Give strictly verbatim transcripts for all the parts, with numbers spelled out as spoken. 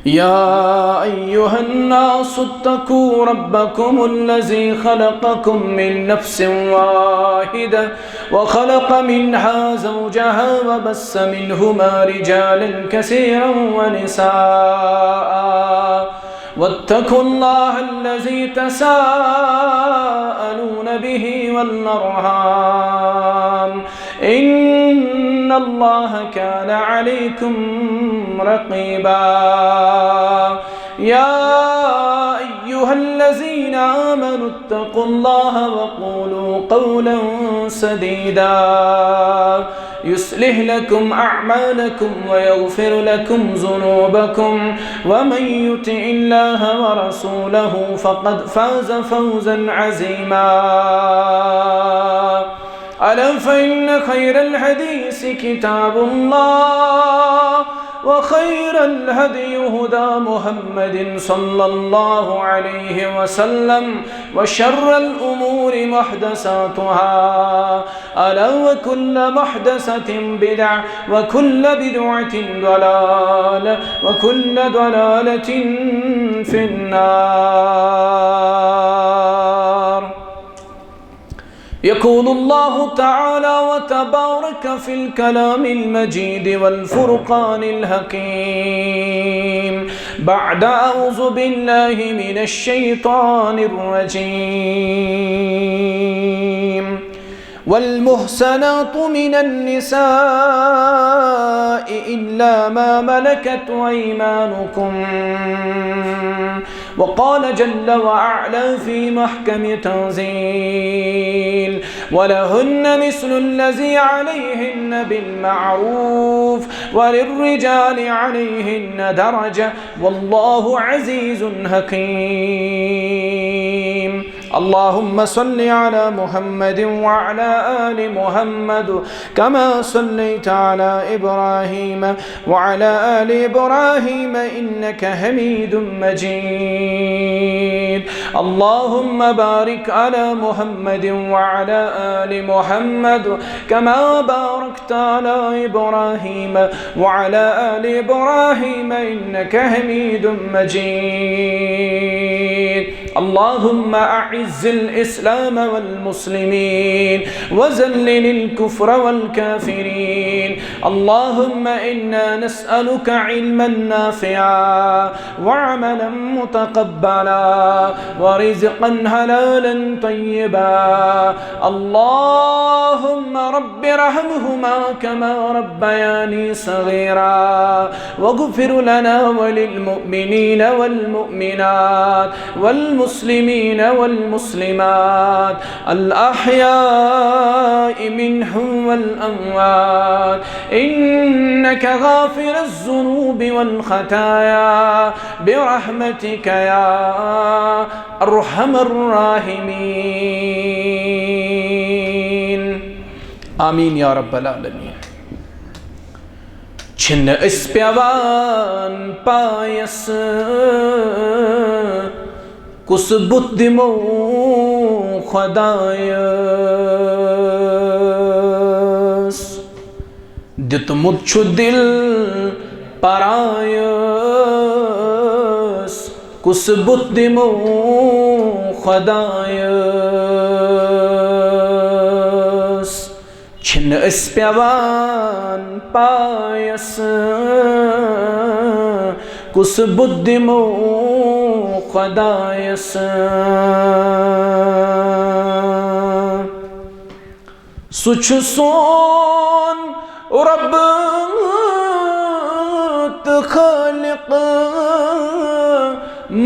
يا أيها الناس اتقوا ربكم الذي خلقكم من نفس واحدة وخلق منها زوجها وبث منهما رجالا كثيرا ونساء واتقوا الله الذي تساءلون به والأرحام إن الله كان عليكم رقيبا. يا أيها الذين آمنوا اتقوا الله وقولوا قولا سديدا يصلح لكم أعمالكم ويغفر لكم ذنوبكم ومن يطع الله ورسوله فقد فاز فوزا عظيما. ألا فإن خير الحديث كتاب الله وخير الهدي هدى محمد صلى الله عليه وسلم وشر الأمور محدثاتها ألا وكل محدثة بدعة وكل بدعة ضلالة وكل ضلالة في النار. يقول الله تعالى وتبارك في الكلام المجيد والفرقان الحكيم بعد أعوذ بالله من الشيطان الرجيم. والمحصنات من النساء إلا ما ملكت أيمانكم. وقال جل وعلا في محكم تنزيل: ولهن مثل الذي عليهن بالمعروف وللرجال عليهن درجة والله عزيز حكيم. اللهم صل على محمد وعلى آل محمد كما صليت على إبراهيم وعلى آل إبراهيم إنك حميد مجيد. اللهم بارك على محمد وعلى آل محمد كما باركت على إبراهيم وعلى آل إبراهيم إنك حميد مجيد. اللهم أعز الإسلام والمسلمين وذلل الكفر والكافرين. اللهم إنا نسألك علما نافعا وعملا متقبلا ورزقا حلالا طيبا. اللهم رب ارحمهما كما ربياني صغيرا واغفر لنا وللمؤمنين والمؤمنات والمسلمين والمسلمات الأحياء منهم والأموات إنك غافر الذنوب والخطايا برحمتك يا أرحم الراحمين. آمين يا رب العالمين. چھِنہٕ أسۍ پٮ۪وان پایَس، کُس بُتھ دِمو خۄدایَس؟ دیُتمُت چھُ دِل پرایَس، کُس بُتھ دِمو خۄدایَس؟ چھِنہٕ أسۍ پٮ۪وان پایَس، کُس بُتھ دِمو خۄدایَس؟ سُہ چھُ سون رۄب تہٕ خٲلِق،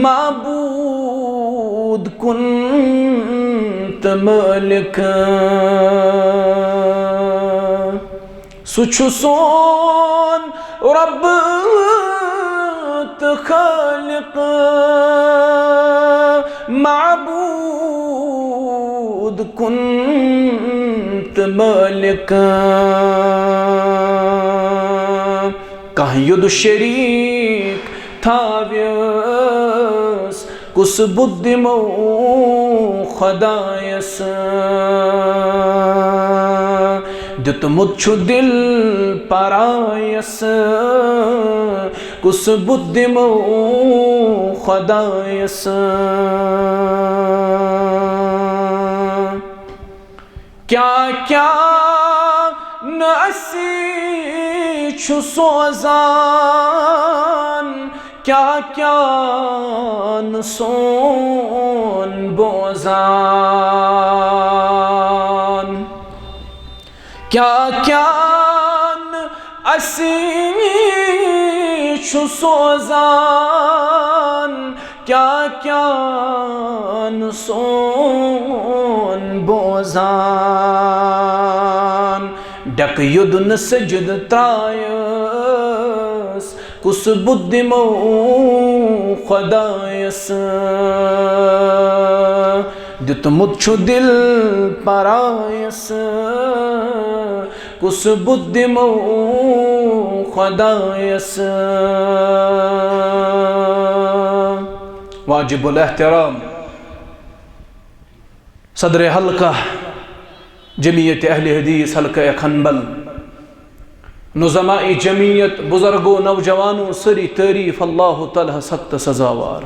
معبوٗد کُن تہٕ مٲلِک۔ سُہ چھُ سون رۄب تہٕ خٲلِق، معبوٗد کُن تہٕ مٲلِک۔ کانٛہہ یوٚد شریٖک تھاوٮ۪س، کُس بُتھ دِمو خۄدایَس؟ دیُتمُت چھُ دِل پرایس، کُس بُتھ دِمو خۄدایس؟ کیٛاہ کیٛاہ نہٕ اَسہِ چھُ سوزان، کیٛاہ کیٛاہ نہٕ سون بوزان۔ کیٛاہ کیٛاہ نہٕ اَسہِ چھُ سوزان، کیٛاہ کیٛاہ نہٕ سون بوزان۔ ڈیکہٕ یوٚدُن سجدٕ ترایس، کُس بُتھ دِمو خۄدایس؟ دیُتمُت چھُ دِل پرایس، کُس بُتھ دِمو خۄدایس؟ واجب الاحترام صدر حلقہ جمعیت اہل حدیث حلقہ اکھنبل، نظماء جمعیت، بزرگو، نوجوانو، سٲری تعریف اللہ تعالیٰ ہس حق تہٕ سزاوار،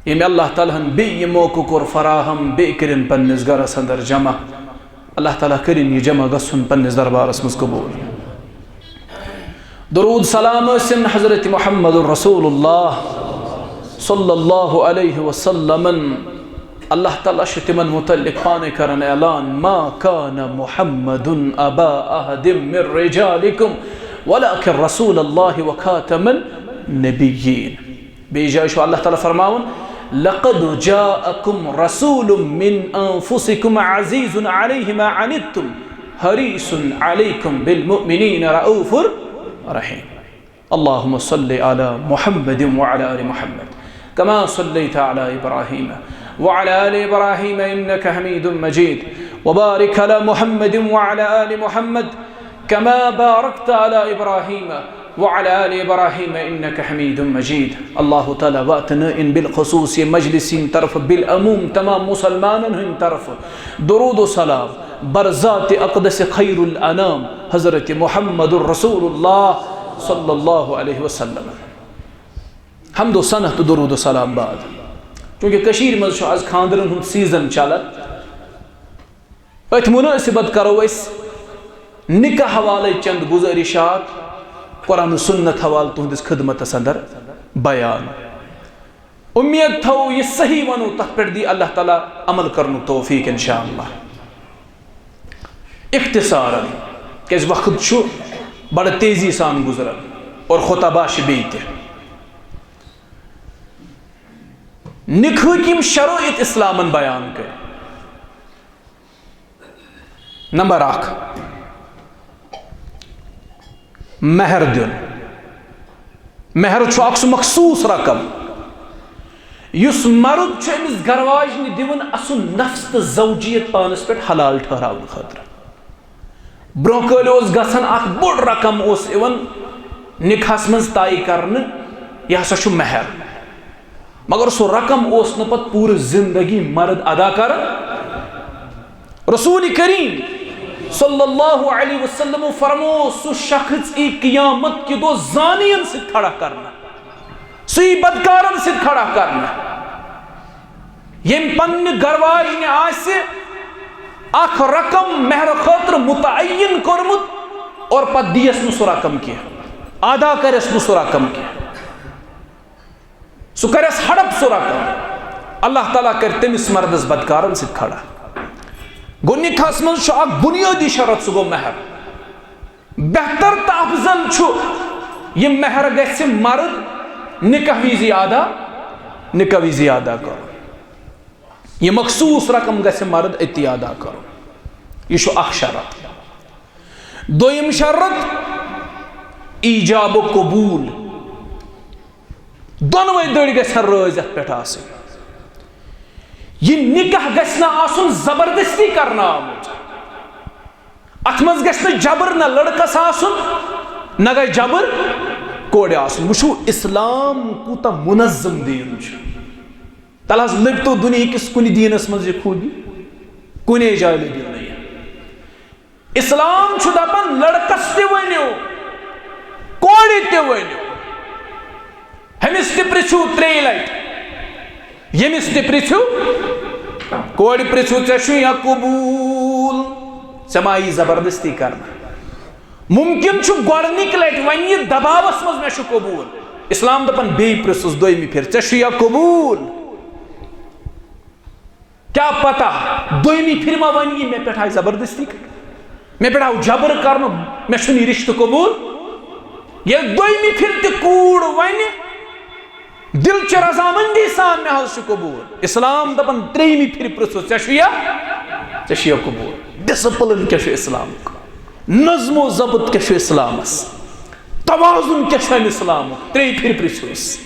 ییٚمۍ اللہ تعالیٰ ہن بیٚیہِ یہِ موقعہٕ کوٚر فراہم، بیٚیہِ کٔرِن پننِس گرس اندر جمع۔ اللہ تعالیٰ کٔرِن یہِ جمع گژھُن پننِس دربارس منٛز قبول۔ درود سلام ٲسِن حضرت محمد رسول اللہ صلی اللہ علیہ وسلمن۔ اللہ تعالیٰ چھُ تِمن متعلق پانے کران اعلان، "ما کان محمد ابا احد من رجالکم ولکن رسول اللہ وخاتم النبیین۔" بیٚیہِ جایہِ چھُ اللہ تعالیٰ فرماوان، "لقد جاءکم رسول من انفسکم عزیز علیہ ما عنتم حریص علیکم بالمؤمنین رؤوف رحیم۔" اللهم صل على محمد وعلى آل محمد كما صليت على إبراهيم وعلى آل إبراهيم إنك حميد مجيد، وبارك على محمد وعلى آل محمد كما باركت على إبراهيم وعلى آل إبراهيم إنك حميد مجيد۔ اللہ تعالیٰ واتنٲیِن بالخصوص یہِ مجلس ہٕنٛدِ طرفہٕ، بالعموم تمام مسلمانن ہٕنٛدِ طرفہٕ درود و سلام بر ذات اقدس خیر الانام حضرت محمد رسول اللہ صلی اللہ علیہ وسلم۔ حمد و ثنا تہٕ درود و سلام بعد، چونکہ کٔشیٖرِ منٛز چھُ آز خانٛدرن ہُنٛد سیزن چلان، أتھۍ مناسبت کرو أسۍ نکاح حوالے چند گزٲرشات قرآن و سنت حوالہٕ تُہنٛدِس خدمتس اندر بیان۔ امید تھاوو یہِ صحیح ونو، تتھ پٮ۪ٹھ دی اللہ تعالیٰ عمل کرنُک توفیق انشاءاللہ۔ اختصارن، کیازِ وقت چھُ بڑٕ تیزی سان گزران اور خطبہ چھِ بیٚیہِ تہِ۔ نکاحٕکۍ یِم شرٲیط اسلامن بیان کٔرۍ۔ نمبر اکھ، مہر دیُن۔ مہر چھُ اکھ سُہ مخصوص رقم یُس مرد چھُ أمِس گرواجنہِ دِوان اَسُن نفس تہٕ زوجیت پانس پٮ۪ٹھ حلال ٹھہراونہٕ خٲطرٕ۔ برونٛہہ کالہِ اوس گژھان، اکھ بوٚڑ رقم اوس یِوان نکاحس منٛز طے کرنہٕ، یہِ ہسا چھُ مہر۔ مگر سُہ رقم اوس نہٕ پتہٕ پوٗرٕ زندگی مرد ادا کران۔ رسول کریم صلی اللہ علیہ وسلم فرمو، سُہ شخص ای قیامت کہِ دۄہ زانین سۭتۍ کھڑا کرنہٕ، سُہ ای بدکارن سۭتۍ کھڑا کرنہٕ، ییٚمۍ پننہِ گرواجنہِ آسہِ اکھ رقم مہر خٲطرٕ متعین کوٚرمُت اور پتہٕ دیس نہٕ سُہ رقم کینٛہہ، ادا کرٮ۪س نہٕ سُہ رقم کینٛہہ۔ سُہ کرٮ۪س ہڑپ سُہ رقم، اللہ تعالیٰ کرِ تٔمِس مردس بدکارن سۭتۍ کھڑا۔ گوٚو نکاحس منٛز چھُ اکھ بنیٲدی شرط، سُہ گوٚو مہر۔ بہتر تہٕ افضل چھُ یہِ مہر گژھِ مرد نکاح وِزِ ادا، نکاح وِزِ ادا کرُن۔ یہِ مخصوص رقم گژھِ مرد أتی ادا کرُن۔ یہِ چھُ اکھ شرط۔ دوٚیِم شرط، ایجاب و قبول۔ دۄنوَے دٔڑۍ گژھن رٲضۍ اَتھ پٮ۪ٹھ آسٕنۍ۔ یہِ نکاح گژھِ نہٕ آسُن زبردستی کرنہٕ آمُت۔ اَتھ منٛز گژھِ نہٕ جبر نہ لڑکس آسُن، نہ گژھِ جبر کورِ آسُن۔ وٕچھِو، اسلام کوٗتاہ منظم دیٖن چھُ۔ تَلہٕ حظ لٔبۍ تو دُنیہکِس کُنہِ دیٖنس منٛز یہِ خوٗبی؟ کُنے جایہِ لٔبِو نہٕ یہِ۔ اسلام چھُ دپان، لڑکس تہِ ؤنِو، کورِ تہِ ؤنِو، ہُمِس تہِ پرژھِو ترٛیٚیہِ لٹہِ، ییٚمِس تہِ پرژھِو، کورِ پرژھِو، ژےٚ چھُ یا قبول؟ ژےٚ ما یی زبردستی کرنہٕ؟ ممکن چھُ گۄڈنِکۍ لٹہِ وۄنۍ یہِ دباوس منٛز، مےٚ چھُ قبول۔ اسلام دپان، بیٚیہِ پرژھُس دوٚیمہِ پھِرِ، ژےٚ چھُ یا قبول؟ کیا پتہ، دوٚیمہِ پھِرِ ما ونہِ یہِ، مےٚ پٮ۪ٹھ آیہِ زبردستی کرنہٕ؟ مےٚ پٮ۪ٹھ آو جبر کرنہٕ، مےٚ چھُنہٕ یہِ رشتہٕ قبول؟ ییٚلہِ دوٚیمہِ پھِرِ تہِ کوٗر ونہِ، دل چہِ رضامندی سان، مےٚ حظ چھُ قبول۔ اسلام دپان، ترٛیٚیِمہِ پھِرِ پرژھُس، ژےٚ چھُ یا، ژےٚ چھُ یا قبول؟ ڈسپلن کیٛاہ چھُ اسلامُک؟ نظم و ضبط کیٛاہ چھُ اسلامس؟ توازن کیٛاہ چھُ امہِ اسلامُک؟ ترٛیٚیہِ پھِرِ پرژھِوس۔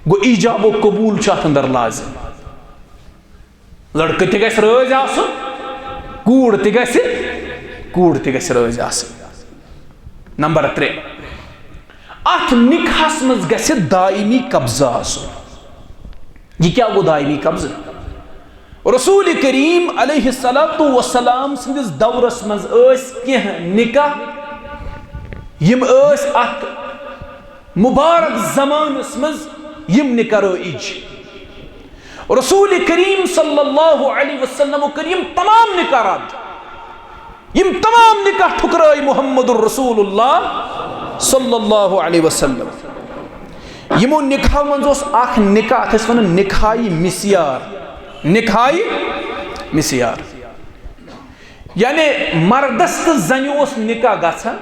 گوٚو، ایجاب و قبول چھُ اتھ اندر لازم۔ لڑکہٕ تہِ گژھِ رٲضۍ آسُن، کوٗر تہِ گژھِ، کوٗر تہِ گژھِ رٲضۍ آسٕنۍ۔ نمبر ترٛےٚ، اتھ نکاحس منٛز گژھِ دائمی قبضہٕ آسُن۔ یہِ کیٛاہ گوٚو دائمی قبضہٕ؟ رسول کریم علیہ الصلوۃ والسلام سٕنٛدِس دورس منٛز ٲسۍ کینٛہہ نکاح، یِم ٲسۍ اتھ مبارک زمانس منٛز، یِم نکاح رٲیِج۔ رسول کریم صلی اللہ علیہ وسلم کٔر یِم تمام نکاح رد، یِم تمام نکاح ٹھکرٲے محمد رسول اللہ صلی اللہ علیہ وسلم۔ یِمو نکاحو منٛز اوس اکھ نکاح، اتھ ٲسۍ ونان نکاحی مسیار، نکاحی مسیار، یعنی مردس تہٕ زنہِ اوس نکاح گژھان۔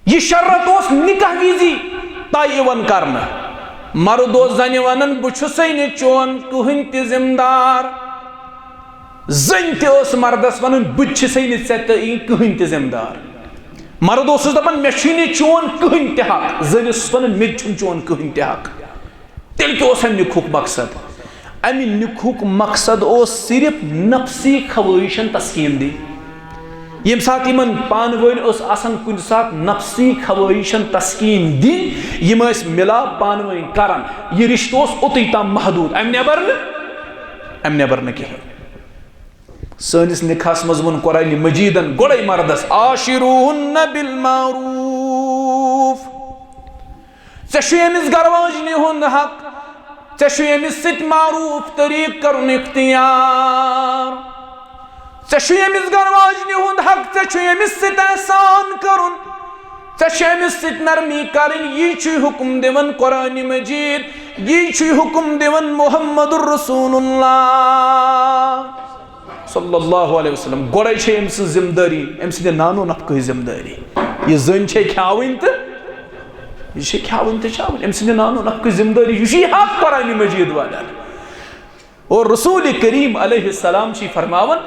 یہِ شرط اوس نکاح وِزِ طے یِوان کرنہٕ۔ مرد اوس زنہِ ونان، بہٕ چھُسے نہٕ چون کٕہٕنۍ تہِ ذمہٕ دار۔ زٔنۍ تہِ ٲس مردس ونان، بہٕ تہِ چھسے نہٕ ژےٚ تہٕ کٕہٕنۍ تہِ ذمہٕ دار۔ مرد اوسُس دپان، مےٚ چھُے نہٕ چون کٕہٕنۍ تہِ حق۔ زٔنۍ ٲسٕس ونان، مےٚ تہِ چھُنہٕ چون کٕہٕنۍ تہِ حق۔ تیٚلہِ کیٛاہ اوس اَمہِ نِکاحُک مقصد؟ اَمہِ نِکاحُک مقصد اوس صرف نفسی خواہشن تسکین دِنۍ۔ ییٚمہِ ساتہٕ یِمن پانہٕ ؤنۍ ٲس آسان کُنہِ ساتہٕ نفسی خواہشن تسکین دِنۍ، یِم ٲسۍ مِلاپ پانہٕ ؤنۍ کران۔ یہِ رشتہٕ اوس اوٚتُے تام محدوٗد، اَمہِ نٮ۪بر نہٕ، اَمہِ نٮ۪بر نہٕ کِہیٖنۍ۔ سٲنِس نِکاحس منٛز ووٚن قرآنِ مجیدن گۄڈے مردس، عاشروہن بالمعروف۔ ژےٚ چھُے أمِس گرواجنہِ ہُنٛد حق، ژےٚ چھُے أمِس سۭتۍ معروف طریٖقہٕ کرُن اختیار۔ ژےٚ چھُے أمِس گرواجنہِ ہُنٛد حق، ژےٚ چھُے أمِس سۭتۍ احسان کرُن، ژےٚ چھُے أمِس سۭتۍ نرمی کرٕنۍ۔ یی چھُے حُکم دِوان قرآنِ مجیٖد، یی چھُے حُکم دِوان محمد رسول اللہ صلی اللہ علیہ وسلم۔ گۄڈے چھے أمۍ سٕنٛز ذمہٕ دٲری، أمۍ سٕنٛدِ نانو نفقٕچ ذمہٕ دٲری۔ یہِ زٔنۍ چھے کھیاوٕنۍ تہٕ یہِ چھے کھیاوٕنۍ تہٕ چاوٕنۍ۔ أمۍ سٕنٛدِ نانو نفقٕچ ذمہٕ دٲری، یہِ چھُ یہِ حق قرآنِ مجیٖد والٮ۪ن۔ اور رسول کریم علیہ السلام چھِ فرماوان،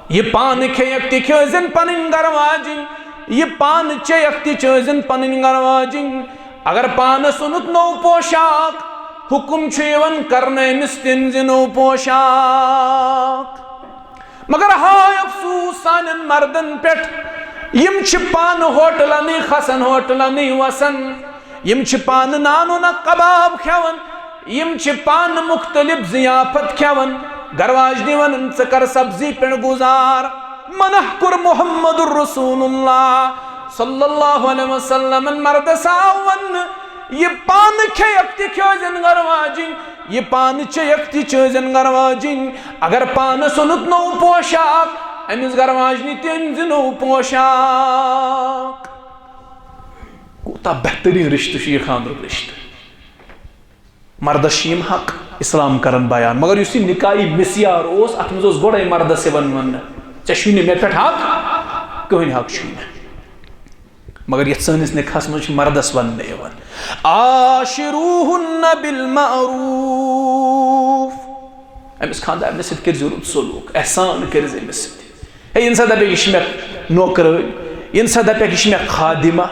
یہِ پانہٕ کھیٚیَکھ تہِ کھیٲزٮ۪ن پنٕنۍ گرٕ واجِنۍ، یہِ پانہٕ چیٚیَکھ تہِ چٲزٮ۪ن پنٕنۍ گرٕ واجِنۍ۔ اگر پانس اوٚنُتھ نوٚو پوشاک، حُکم چھُ یِوان کرنہٕ أمِس تہِ أنۍ زِ نوٚو پوشاک۔ مگر ہاے افسوس سانٮ۪ن مردن پٮ۪ٹھ، یِم چھِ پانہٕ ہوٹلنٕے کھسان، ہوٹلنٕے وسان، یِم چھِ پانہٕ نانو نہ کباب کھٮ۪وان، یِم چھِ پانہٕ مختلف ضیافت کھٮ۪وان۔ گرواجنہِ ونان، ژٕ کر سبزی پٮ۪ٹھ گُزار۔ منع کوٚر محمد رسول اللہ صلی اللہ علیہ وسلمن۔ مردس آو وننہٕ، یہِ پانہٕ کھیٚیَکھ تہِ کھیٲزٮ۪ن گرواجِنۍ، یہِ پانہٕ چیٚیَکھ تہِ چٲزٮ۪ن گرواجِنۍ۔ اگر پانس اوٚنُتھ نوٚو پوشاک، أمِس گرواجنہِ تہِ أنۍ زِ نوٚو پوشاک۔ کوٗتاہ بہتریٖن رِشتہٕ چھُ یہِ خانٛدرُک رِشتہٕ۔ مردس چھِ یِم حق اسلام کران بیان، مگر یُس یہِ نکاحی مسیار اوس، اتھ منٛز اوس گۄڈے مردس یِوان وننہٕ، ژےٚ چھُے نہٕ مےٚ پٮ۪ٹھ حق، کٕہٕنۍ حق چھُے نہٕ۔ مگر یتھ سٲنِس نکاحس منٛز چھُ مردس وننہٕ یِوان، عاشروہن بالمعروف، أمِس خانٛدارنہِ سۭتۍ کٔرزِ رُت سلوک، احسان کٔرزِ أمِس سۭتۍ۔ ہے، ییٚمہِ ساتہٕ دَپہِ، یہِ چھِ مےٚ نوکرٲنۍ، ییٚمہِ ساتہٕ دَپہِ، یہِ چھِ مےٚ خادمہ،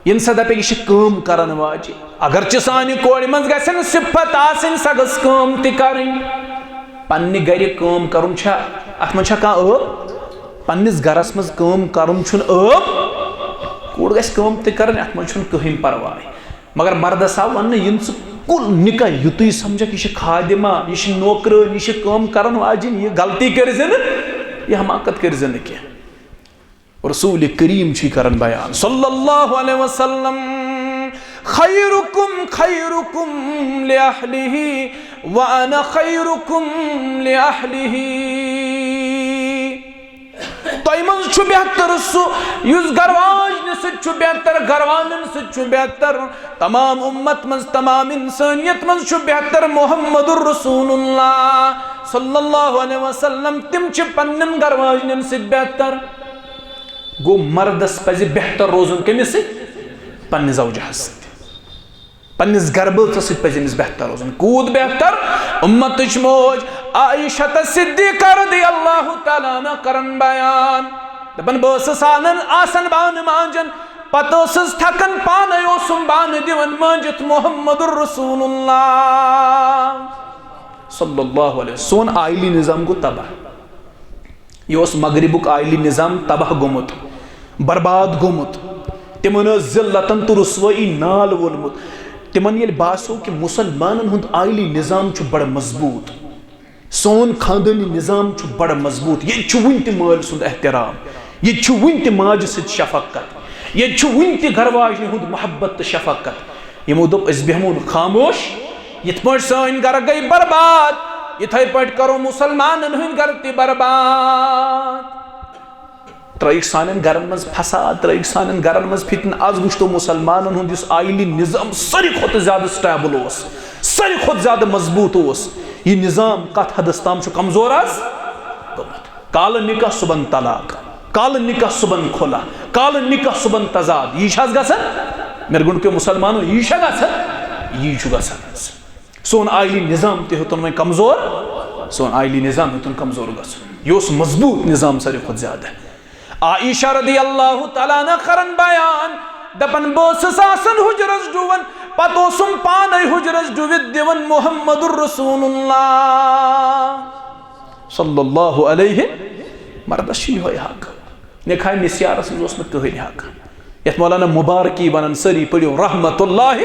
ییٚمہِ ساتہٕ دَپہِ، یہِ چھِ کٲم کَرَن واجہِ۔ اگرچہِ سانہِ کورِ منٛز گژھن صفت آسٕنۍ، سۄ گٔژھ کٲم تہِ کَرٕنۍ۔ پنٛنہِ گَرِ کٲم کَرُن چھا، اَتھ منٛز چھا کانٛہہ عٲب؟ پنٛنِس گَرَس منٛز کٲم کَرُن چھُنہٕ عٲب۔ کوٗر گژھِ کٲم تہِ کَرٕنۍ، اَتھ منٛز چھُنہٕ کٕہٕنۍ پَرواے۔ مگر مردس آو وننہٕ، یِم ژٕ کُل نکاح یُتُے سمجھکھ، یہِ چھِ خادمہ، یہِ چھِ نوکرٲنۍ، یہِ چھِ کٲم کرن واجِنۍ، یہِ غلطی کٔرۍ زِ نہٕ، یہِ حماقت کٔرۍ زِ نہٕ کینٛہہ۔ رسول کریم چھُ یہِ کران بیان، صلی اللہ علیہ وسلم، "خیرکم خیرکم لأہلہ وانا خیرکم لأہلہ"۔ تۄہہِ منٛز چھُ بہتر سُہ یُس گرواجنہِ سۭتۍ چھُ بہتر، گروانن سۭتۍ چھُ بہتر، تمام امت منٛز، تمام انسانیت منٛز چھُ بہتر محمد رسول اللہ صلی اللہ علیہ وسلم۔ تِم چھِ پننٮ۪ن گرواجنٮ۪ن سۭتۍ بہتر۔ گوٚو، مردس پزِ بہتر روزُن کٔمِس سۭتۍ؟ پننہِ زوجہس سۭتۍ۔ پننِس گربٲژس سۭتۍ پزِ أمِس بہتر روزُن۔ کوٗت بہتر؟ امتٕچ موج عائشہ صدیقہ رضی اللہ تعالیٰ عنہ کرن بیان، دپان، بہٕ ٲسٕس آنان، آسان بانہٕ مانجان، پتہٕ ٲسٕس تھکان، پانے اوسُم بانہٕ دِوان مٲنجِتھ محمد رسول اللہ صلی اللہ علیہ وسلم۔ سون آیلی نظام گوٚو تباہ۔ یہِ اوس مغربُک آیلی نظام تباہ گوٚمُت، برباد گوٚمُت۔ تِمن ٲس ذلتن تہٕ رسوٲیی نال وولمُت۔ تِمن ییٚلہِ باسیو کہِ مسلمانن ہُنٛد آیلی نظام چھُ بڑٕ مضبوٗط، سون خاندٲنی نظام چھُ بڑٕ مضبوٗط، ییٚتہِ چھُ وُنہِ تہِ مٲلۍ سُنٛد احترام، ییٚتہِ چھُ وُنہِ تہِ ماجہِ سۭتۍ شفقت، ییٚتہِ چھُ وُنہِ تہِ گرٕ واجنہِ ہُنٛد محبت تہٕ شفقت۔ یِمو دوٚپ، أسۍ بیٚہمو نہٕ خاموش، یِتھ پٲٹھۍ سٲنۍ گرٕ گٔے برباد، یِتھے پٲٹھۍ کرو مُسلمانن ہٕنٛدۍ گرٕ تہِ برباد۔ ترٲیِکھ سانٮ۪ن گرن منٛز فساد، ترٲیِکھ سانٮ۪ن گرن منٛز فتنہٕ۔ از وٕچھتو مُسلمانن ہُنٛد یُس آیلی نظام ساروی کھۄتہٕ زیادٕ stable اوس، ساروی کھۄتہٕ زیادٕ مضبوٗط اوس، یہِ نظام کتھ حدس تام چھُ کمزور از گوٚمُت؟ کالہٕ نکاح صبحن طلاق، کالہٕ نکاح صبحن خلع، کالہٕ نکاح صبحن تضاد۔ یی چھا از گژھان؟ مےٚ گوٚنڈ پیو مُسلمانو، یی چھا گژھان؟ یی چھُ گژھان۔ سون آیلی نظام تہِ ہیوٚتُن وۄنۍ کمزور، سون آیلی نظام ہیوٚتُن کمزور گژھُن۔ یہِ اوس مضبوٗط نظام ساروی کھۄتہٕ زیادٕ۔ عائشہ رضی اللہ تعالیٰ عنہ کرن بیان، دپان، بہٕ ٲسٕس آسان حجرس ڈُوان، پتہٕ اوسُم پانے حجرس ڈُوِتھ دِوان محمد رسول اللہ صلی اللہ علیہ۔ مردس چھُ یِہوٚے حق۔ نکاح مسیارس منٛز اوس نہٕ کٕہٕنۍ حق۔ یتھ مولانا مبارکی ونان، سٲری پٔرِو رحمت اللہ۔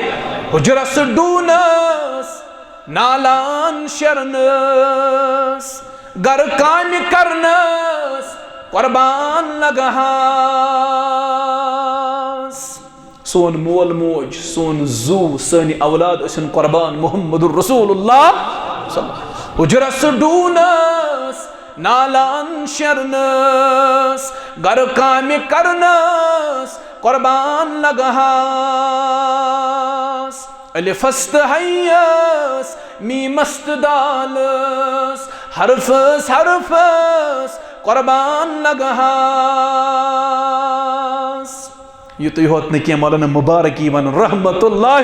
حجرس ڈوٗنس، نالان شرنس، گرٕ کامہِ کرنس، قربان لگہس۔ سون مول موج، سون زُو، سٲنۍ اولاد ٲسِن قربان محمد رسول اللہ صلی اللہ علیہ وسلم۔ حجرس ڈوٗنس، نالان شرنس، گرٕ کامہِ کرنس، قربان لگہس۔ الفس تہٕ حیس، میمس تہٕ دالس، حرفس حرفس، قربان لگہس۔ یُتُے ہوت نہٕ کینٛہہ، مولانا مبارکی ونان رحمت اللہ،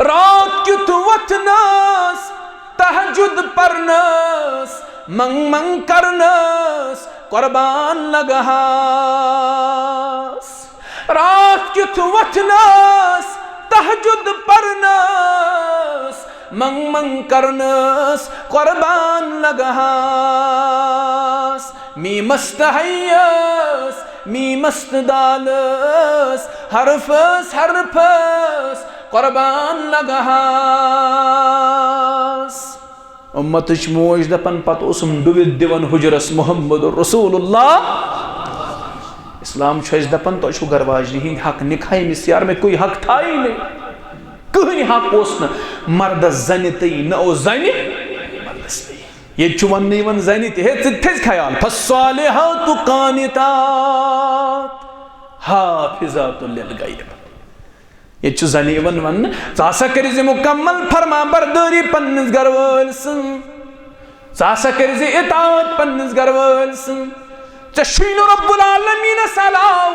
رات کیُتھ وۄتھنس، تہجد پرنس، منگ منگ کرنس، قربان لگہس۔ رات کیُتھ وۄتھنس، تہجد پرنس، منگ منگ کرنس، قربان لگہس۔ میمس تہٕ حیس، میمس تہٕ دالس، حرفس حرفس، قربان لگہس۔ امتٕچ موج دپان، پتہٕ اوسُم ڈُوِتھ دِوان حجرس محمد رسول اللہ۔ اسلام چھُ اسہِ دپان، تۄہہِ چھُو گرٕ واجنہِ ہٕنٛدۍ حق، نکاح مسیار میں کوئی حق تھا ہی نہیں۔ کٕہٕنۍ حق اوس نہٕ مردس زنہِ تہٕ نہ اوس زنہِ مردس تہٕ۔ ییٚتہِ چھُ وننہٕ یِوان زنہِ تہِ، ہے، ژٕ تہِ تھٲیزِ خیال، فالصالحات قانتات حافظات للغیب۔ ییٚتہِ چھُ زنہِ یِوان وننہٕ، ژٕ ہسا کٔرۍ زِ مُکمل فرما بردٲری پننِس گرٕ وٲلۍ سٕنٛز، ژٕ ہسا کٔرۍ زِ اطاعت پننِس گرٕ وٲلۍ سٕنٛز۔ ژےٚ چھُے نہٕ رب العالمینس علاوٕ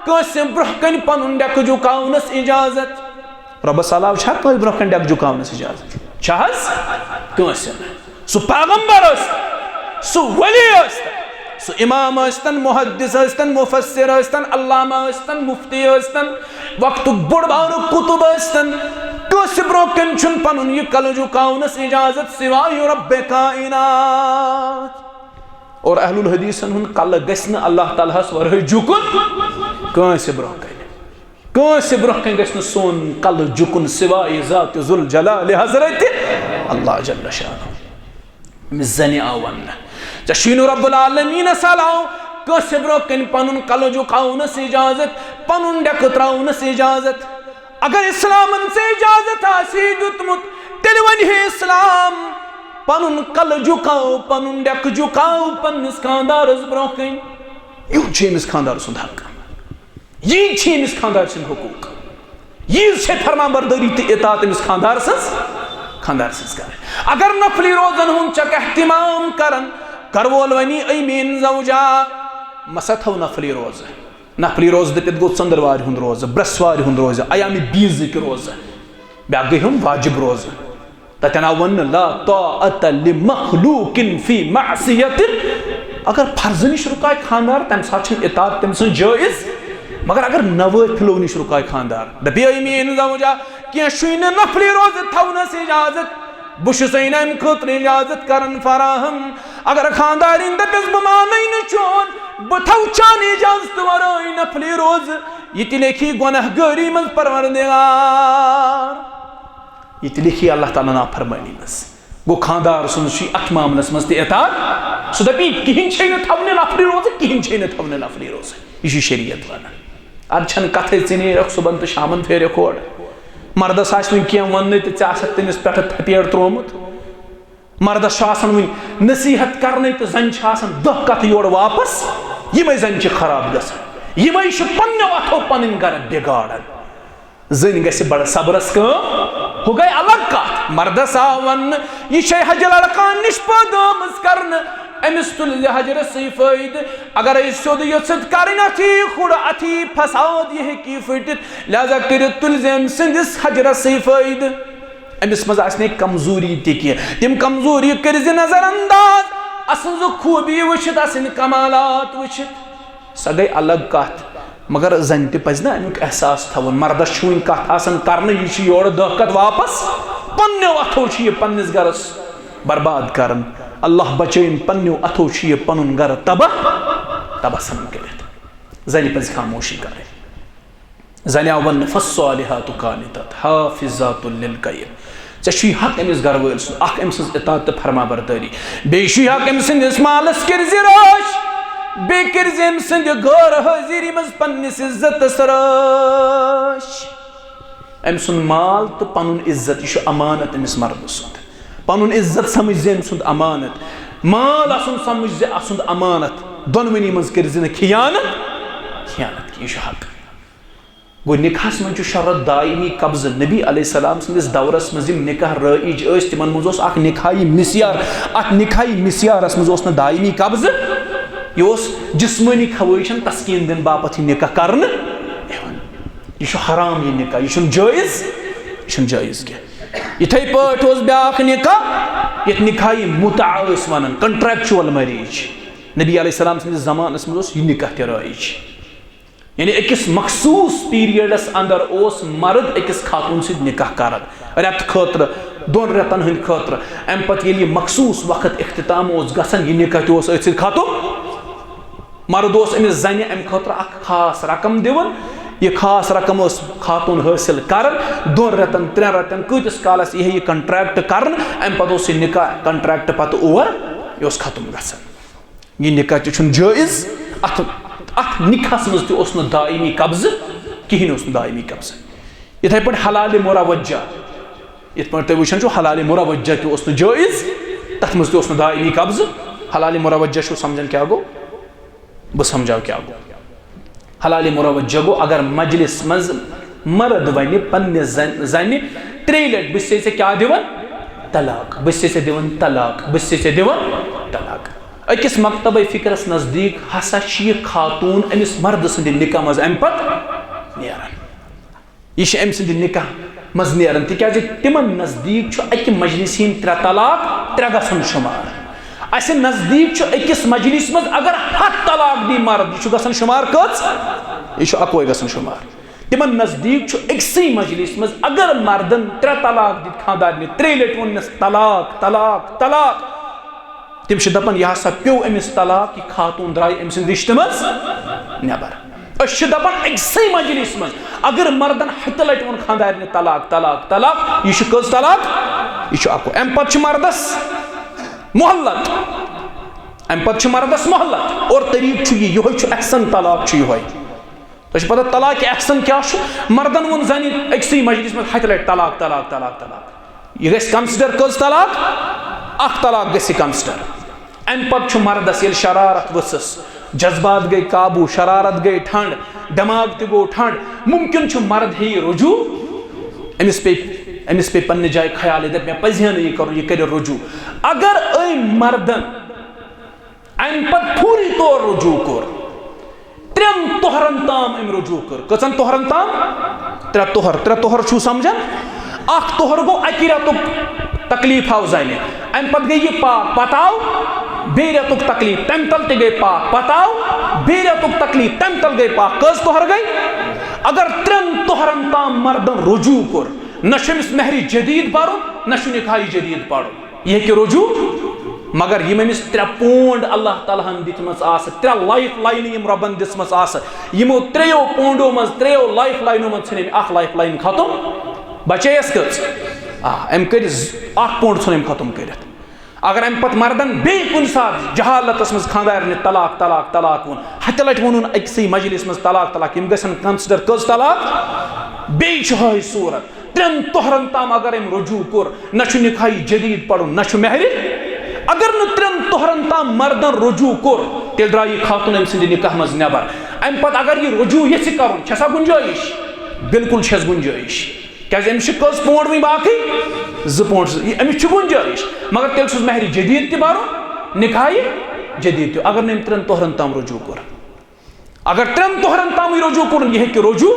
کٲنٛسہِ برٛونٛہہ کنہِ پنُن ڈیکہٕ جُکاونس اجازت۔ رۄبس علاوٕ چھا کٲنٛسہِ برٛونٛہہ کنہِ ڈیکہٕ جُکاونس اجازت؟ چھا حظ؟ کٲنٛسہِ نہٕ۔ سُہ پیغمبر ٲسۍتن، سُہ ولی ٲسۍتن، سُہ امام ٲسۍتن، محدث ٲسۍتن، مفسر ٲسۍتن، علامہ ٲسۍتن، مفتی ٲسۍتن، وقتُک بوٚڑ بارٕ قطب ٲسۍتن، کٲنٛسہِ برٛونٛہہ کنہِ چھُنہٕ پنُن یہِ کلہٕ جُکاونس اجازت سوائے رب کائنات۔ اور اہل الحدیثن ہُنٛد کلہٕ گژھِ نہٕ اللہ تعالیٰ ہس ورٲے جُکُن کٲنٛسہِ برٛونٛہہ کنہِ۔ کٲنٛسہِ برٛونٛہہ کنہِ گژھِ نہٕ سون کلہٕ جُکُن سوائے ذات ذوالجلال حضرت اللہ جل شانہ۔ أمِس زنہِ آو وننہٕ، ژےٚ چھُے نہٕ رب العالمینس علاوٕ کٲنٛسہِ برونٛہہ کنہِ پنُن کلہٕ جُکاونس اجازت، پنُن ڈیکہٕ تراونس اجازت۔ اگر اسلامن ژےٚ اجازت آسہِ ہے دیُتمُت، تیٚلہِ ونہِ ہے اسلام، پنُن کلہٕ جُکاو، پنُن ڈیکہٕ جُکاو پننِس خاندارس برونٛہہ کنہِ۔ یُتھ چھُ أمِس خاندار سُنٛد حق۔ یی چھِ أمِس خاندار سٕنٛدۍ حقوٗق۔ ییٖژ چھےٚ فرمان بردٲری تہٕ اطاعت أمِس خاندار سٕنٛز، خاندار سٕنٛز کرٕنۍ۔ اگر نفلی روزن ہُنٛد چھکھ اہتمام کران، گرٕ وول ونی، "اے میٲنۍ زوجا، مسا تھاو نفلی روزٕ۔" نفلی روزٕ دٔپِتھ گوٚو ژٔنٛدٕروارِ ہُنٛد روزٕ، برٛٮ۪سوارِ ہُنٛد روزٕ، ایامِ بیٖزٕکۍ روزٕ۔ بیٛاکھ گٔے ہُم واجب روزٕ۔ تتٮ۪ن آو وننہٕ، "لا طاعة لمخلوق فی معصیت۔" اگر فرضہٕ نِش رُکایہِ خاندار، تمہِ ساتہٕ چھنہٕ اطاعت تٔمۍ سٕنٛز جٲیز۔ مگر اگر نوٲفلو نِش رُکایہِ خاندار، دپہِ، "اے میٲنۍ زوجہ، کینٛہہ چھُے نہٕ نفلی روزٕ تھاونس اجازت، بہٕ چھُسے نہٕ امہِ خٲطرٕ اجازت کران فراہم۔" اگر خاندارِنۍ دپٮ۪س، "بہٕ مانَے نہٕ چون، بہٕ تھاوٕ چانہِ اجازتہٕ ورٲے نفلی روزٕ"، یہِ تہِ لیکھی گۄناہ گٲری منٛز پروردگار۔ یہِ تہِ لیکھی اللہ تعالیٰ نافرمٲنی منٛز۔ گوٚو خاندار سُنٛد چھُ اتھ معاملس منٛز تہِ اطاعت۔ سُہ دپہِ، "کِہیٖنۍ چھے نہٕ تھاونہِ نفلی روزٕ، کِہیٖنۍ چھے نہٕ تھاونہِ نفلی روزٕ۔" یہِ چھُ شریعت ونان۔ ادٕ چھنہٕ کتھے، ژٕ نیرکھ صبحن تہٕ شامن پھیرکھ اورٕ۔ مردس آسہِ وُنہِ کینٛہہ وننُے تہٕ ژےٚ آسکھ تٔمِس پٮ۪ٹھٕ تھپیڑ تروومُت۔ مردس چھُ آسان وُنہِ نصیحت کرنَے تہٕ زَنہِ چھِ آسان دَہ کتھٕ یورٕ واپس۔ یِمے زَنہِ چھِ خراب گژھان، یِمے چھِ پننیو اتھو پنٕنۍ گرٕ بگاڑان۔ زٔنۍ گژھِ بڑٕ صبرس کٲم، ہُہ گٔے الگ کتھ۔ مردس آو وننہٕ، یہِ چھے حجہِ لڑکان نِش پٲدٕ آمٕژ کرنہٕ، أمِس تُلۍ زِ حجہِ رسٕے فٲیدٕ۔ اگرے سیوٚد یژھتھ کرٕنۍ، اتھی کھُڑ، اتھی فساد، یہِ ہیٚکہِ پھٔٹِتھ، لہذا کٔرِتھ تُلۍ زِ أمۍ سٕنٛدِس حجہِ رسٕے فٲیدٕ۔ أمِس منٛز آسہِ نہٕ کمزوری تہِ کینٛہہ۔ تِم کمزوری کٔرۍ زِ نظر انداز، اسٕنٛز خوٗبی وٕچھِتھ، اسٕنٛدۍ کمالات وٕچھِتھ۔ سۄ گٔے الگ کتھ، مگر زنہِ تہِ پزِ نہ امیُک احساس تھاوُن۔ مردس چھُ وُنہِ کتھ آسان کرنہٕ، یہِ چھُ یورٕ دہ کتھ واپس پننیو اتھو چھُ یہِ پننِس گرس برباد کران۔ اللہ بچٲیِن، پننیو اتھو چھُ یہِ پنُن گرٕ تباہ، تباہ ژھٕنان کٔرِتھ۔ زنہِ پزِ خاموشی کرٕنۍ۔ زنہِ آو وننہٕ، "فالصالحات قانتات حافظات للغیب۔" ژےٚ چھُے حق أمِس گرٕ وٲلۍ سُنٛد، اکھ أمۍ سٕنٛز اطاعت تہٕ فرما بردٲری، بیٚیہِ چھُے حق أمۍ سٕنٛدِس مالس کٔرۍ زِ رٲچھ، بیٚیہِ کٔرۍ زِ أمۍ سٕنٛدِ غٲر حٲضری منٛز پننِس عزتس رٲچھ۔ أمۍ سُنٛد مال تہٕ پنُن عزت، یہِ چھُ امانت أمِس مردٕ سُنٛد۔ پنُن عزت سمجھ زِ أمۍ سُنٛد امانت، مال آسُن سمجھ زِ اسُنٛد امانت۔ دۄنوٕنی منٛز کٔرۍ زِ نہٕ خیانت، خیانت کینٛہہ، یہِ چھُ حق۔ گوٚو، نکاحس منٛز چھُ شرط دائمی قبضہٕ۔ نبی علیہ السلام سٕنٛدِس دورس منٛز یِم نکاح رٲیِج ٲسۍ، تِمن منٛز اوس اکھ نکاحی مسیار۔ اتھ نکاحی مسیارس منٛز اوس نہٕ دائمی قبضہٕ، یہِ اوس جسمٲنی خواہشن تسکین دِنہٕ باپتھ یہِ نکاح کرنہٕ یِوان۔ یہِ چھُ حرام، یہِ نکاح، یہِ چھُنہٕ جٲیز، یہِ چھُنہٕ جٲیز کینٛہہ۔ یِتھے پٲٹھۍ اوس بیٛاکھ نکاح، یتھ نکاحی متعہ ٲسۍ ونان، کنٹریکچوئل میریج۔ نبی علیہ السلام سٕنٛدِس زمانس منٛز اوس یہِ نکاح تہِ رٲیِج۔ یعنی أکِس مخصوٗص پیریڈس اندر اوس مرد أکِس خاتوٗن سۭتۍ نکاح کران، رٮ۪تہٕ خٲطرٕ، دۄن رٮ۪تن ہٕنٛدِ خٲطرٕ۔ امہِ پتہٕ ییٚلہِ یہِ مخصوٗص وقت اختتام اوس گژھان، یہِ نکاح تہِ اوس أتھۍ سۭتۍ ختم۔ مرد اوس أمِس زنہِ امہِ خٲطرٕ اکھ خاص رقم دِوان۔ یہِ خاص رقم ٲس خاتوٗن حٲصِل کران۔ دۄن رٮ۪تن، ترٛٮ۪ن رٮ۪تن، کۭتِس کالس یی ہے یہِ کنٹریکٹ کرنہٕ، امہِ پتہٕ اوس یہِ نکاح کنٹریکٹ پتہٕ اوور، یہِ اوس ختم گژھان۔ یہِ نکاح تہِ چھُنہٕ جٲیز۔ اتھ، اتھ نکاحس منٛز تہِ اوس نہٕ دائمی قبضہٕ، کِہیٖنۍ اوس نہٕ دائمی قبضہٕ۔ یِتھے پٲٹھۍ حلال مروجہ، یِتھ پٲٹھۍ تُہۍ وٕچھان چھِو، حلال مروجہ تہِ اوس نہٕ جٲیز، تتھ منٛز تہِ اوس نہٕ دائمی قبضہٕ۔ حلال مروجہ چھِو سمجھان کیٛاہ گوٚو؟ بہٕ سمجھاو کیٛاہ گوٚو۔ حلال مروجہ گوٚو، اگر مجلس منٛز مرد ونہِ پننہِ زن-، زنہِ ترٛیٚیہِ لٹہِ، "بہٕ چھسے ژےٚ کیٛاہ دِوان؟ طلاق۔ بہٕ چھسے ژےٚ دِوان طلاق۔ بہٕ چھسے ژےٚ دِوان طلاق۔" أکِس مکتبہ فکرس نزدیک ہسا چھِ یہِ خاتون أمِس مردٕ سٕنٛدِ نکاح منٛز امہِ پتہٕ نیران۔ یہِ چھِ أمۍ سٕنٛدِ نکاح منٛز نیران، تِکیٛازِ تِمن نزدیک چھُ اکہِ مجلسہِ ہٕنٛدۍ ترٛےٚ طلاق ترٛےٚ گژھن شُمار۔ اسہِ نزدیک چھُ أکِس مجلسہِ منٛز اگر ہتھ طلاق دی مرد، یہِ چھُ گژھان شُمار کٔژ؟ یہِ چھُ اکوے گژھان شُمار۔ تِمن نزدیک چھُ أکسٕے مجلسہِ منٛز اگر مردن ترٛےٚ طلاق دِتۍ خانٛدارنہِ، ترٛیٚیہِ لٹہِ ووٚننس، "طلاق، طلاق، طلاق"، تِم چھِ دپان، "یہِ ہسا پیوٚو أمِس طلاق، یہِ خاتون درٛاے أمۍ سٕنٛدِ رشتہٕ منٛز نٮ۪بر۔" أسۍ چھِ دپان، أکسٕے مجلسہِ منٛز اگر مردن ہتہِ لٹہِ ووٚن خانٛدارنہِ، "طلاق، طلاق، طلاق"، یہِ چھُ کٔژ طلاق؟ یہِ چھُ اکوے۔ امہِ پتہٕ چھُ مردس مہلت۔ امہِ پتہٕ چھُ مردس مہلت، اور طریقہٕ چھُ یہِ، یِہوٚے چھُ احسن طلاق چھُ یِہوٚے۔ تۄہہِ چھِ پتہ طلاق احسن کیٛاہ چھُ؟ مردن ووٚن زنہِ أکسٕے مجلس منٛز ہتہِ لٹہِ طلاق، طلاق، طلاق، طلاق۔ یہِ گژھِ consider کٔژ طلاق؟ اکھ طلاق گژھِ consider۔ امہِ پتہٕ چھُ مردس، ییٚلہِ شرارت ؤژھٕس، جذبات گٔے قابو، شرارت گٔے ٹھنڈ، دماغ تہِ گوٚو ٹھنڈ، ممکن چھُ مرد ہیٚیہِ رجوع، أمِس پیٚیہِ، أمِس پیٚیہِ پننہِ جایہِ خیال، یہِ دپہِ، مےٚ پزِ ہا نہٕ یہِ کرُن، یہِ کرِ رجوع۔ اگر أمۍ مردن امہِ پتہٕ فوری طور رجوع کوٚر، ترٛٮ۪ن طہرن تام أمۍ رجوع کٔر۔ کٔژن طہرن تام؟ ترٛےٚ طہر۔ ترٛےٚ طہر چھُو سمجھان؟ اکھ طہر گوٚو اکی رٮ۪تُک تکلیف آو زنہِ، امہِ پتہٕ گٔے یہِ پاک، پتہٕ آو بیٚیہِ رٮ۪تُک تکلیف، تمہِ تل تہِ گٔے پاک، پتہٕ آو بیٚیہِ رٮ۪تُک تکلیف، تمہِ تل گٔے پاک۔ کٔژ طہر گٔے؟ اگر ترٛٮ۪ن طہرن تام مردن رجوع کوٚر، نہ چھُ أمِس مہرِ جدید برُن، نہ چھُ نکاحِ جدید پرُن۔ یہِ ہیٚکہِ رجوع، مگر یِم أمِس ترٛےٚ پونڈ اللہ تعالیٰ ہن دِتمٕژ آسہٕ، ترٛےٚ life line یِم رۄبن دِژمٕژ آسہٕ، یِمو ترٛیٚیو پونڈو منٛز، ترٛیٚیو life lineو منٛز ژھٕنۍ أمۍ اکھ life line ختم، بچے یس کٔژ؟ آ، أمۍ کٔرۍ ز-، اکھ پونڈ ژھُن أمۍ ختم کٔرِتھ۔ اگر امہِ پتہٕ مردن بیٚیہِ کُنہِ ساتہٕ جہالتس منٛز خانٛدارنہِ طلاق، طلاق، طلاق ووٚن، ہتہِ لٹہِ ووٚنُن أکسٕے مجلس منٛز طلاق، طلاق، یِم گژھن consider کٔژ طلاق؟ بیٚیہِ چھِ ہٲے صورت۔ ترٛٮ۪ن طہرن تام اگر أمۍ رجوع کوٚر، نہ چھُ نکاحِ جدید پرُن، نہ چھُ مہرِ۔ اگر نہٕ ترٛٮ۪ن طہرن تام مردن رجوع کوٚر، تیٚلہِ درٛاو یہِ خاتون أمۍ سٕنٛدِ نکاح منٛز نٮ۪بر۔ اَمہِ پتہٕ اگر یہِ رجوع یژھِ کرُن، چھےٚ سا گُنجٲیِش؟ بالکل چھَس گُنجٲیِش۔ کیازِ أمِس چھِ کٔژ پونڈ وٕنہِ باقٕے؟ زٕ پونڈ۔ زٕ۔ یہِ، أمِس چھِ گُنجٲیِش، مگر تیٚلہِ چھُس مہرِ جدید تہِ بَرُن، نکاحِ جدید تہِ، اگر نہٕ أمۍ ترٛٮ۪ن طہرن تام رجوع کوٚر۔ اگر ترٛٮ۪ن طہرن تامٕے رجوع کوٚرُن، یہِ ہیٚکہِ رجوع،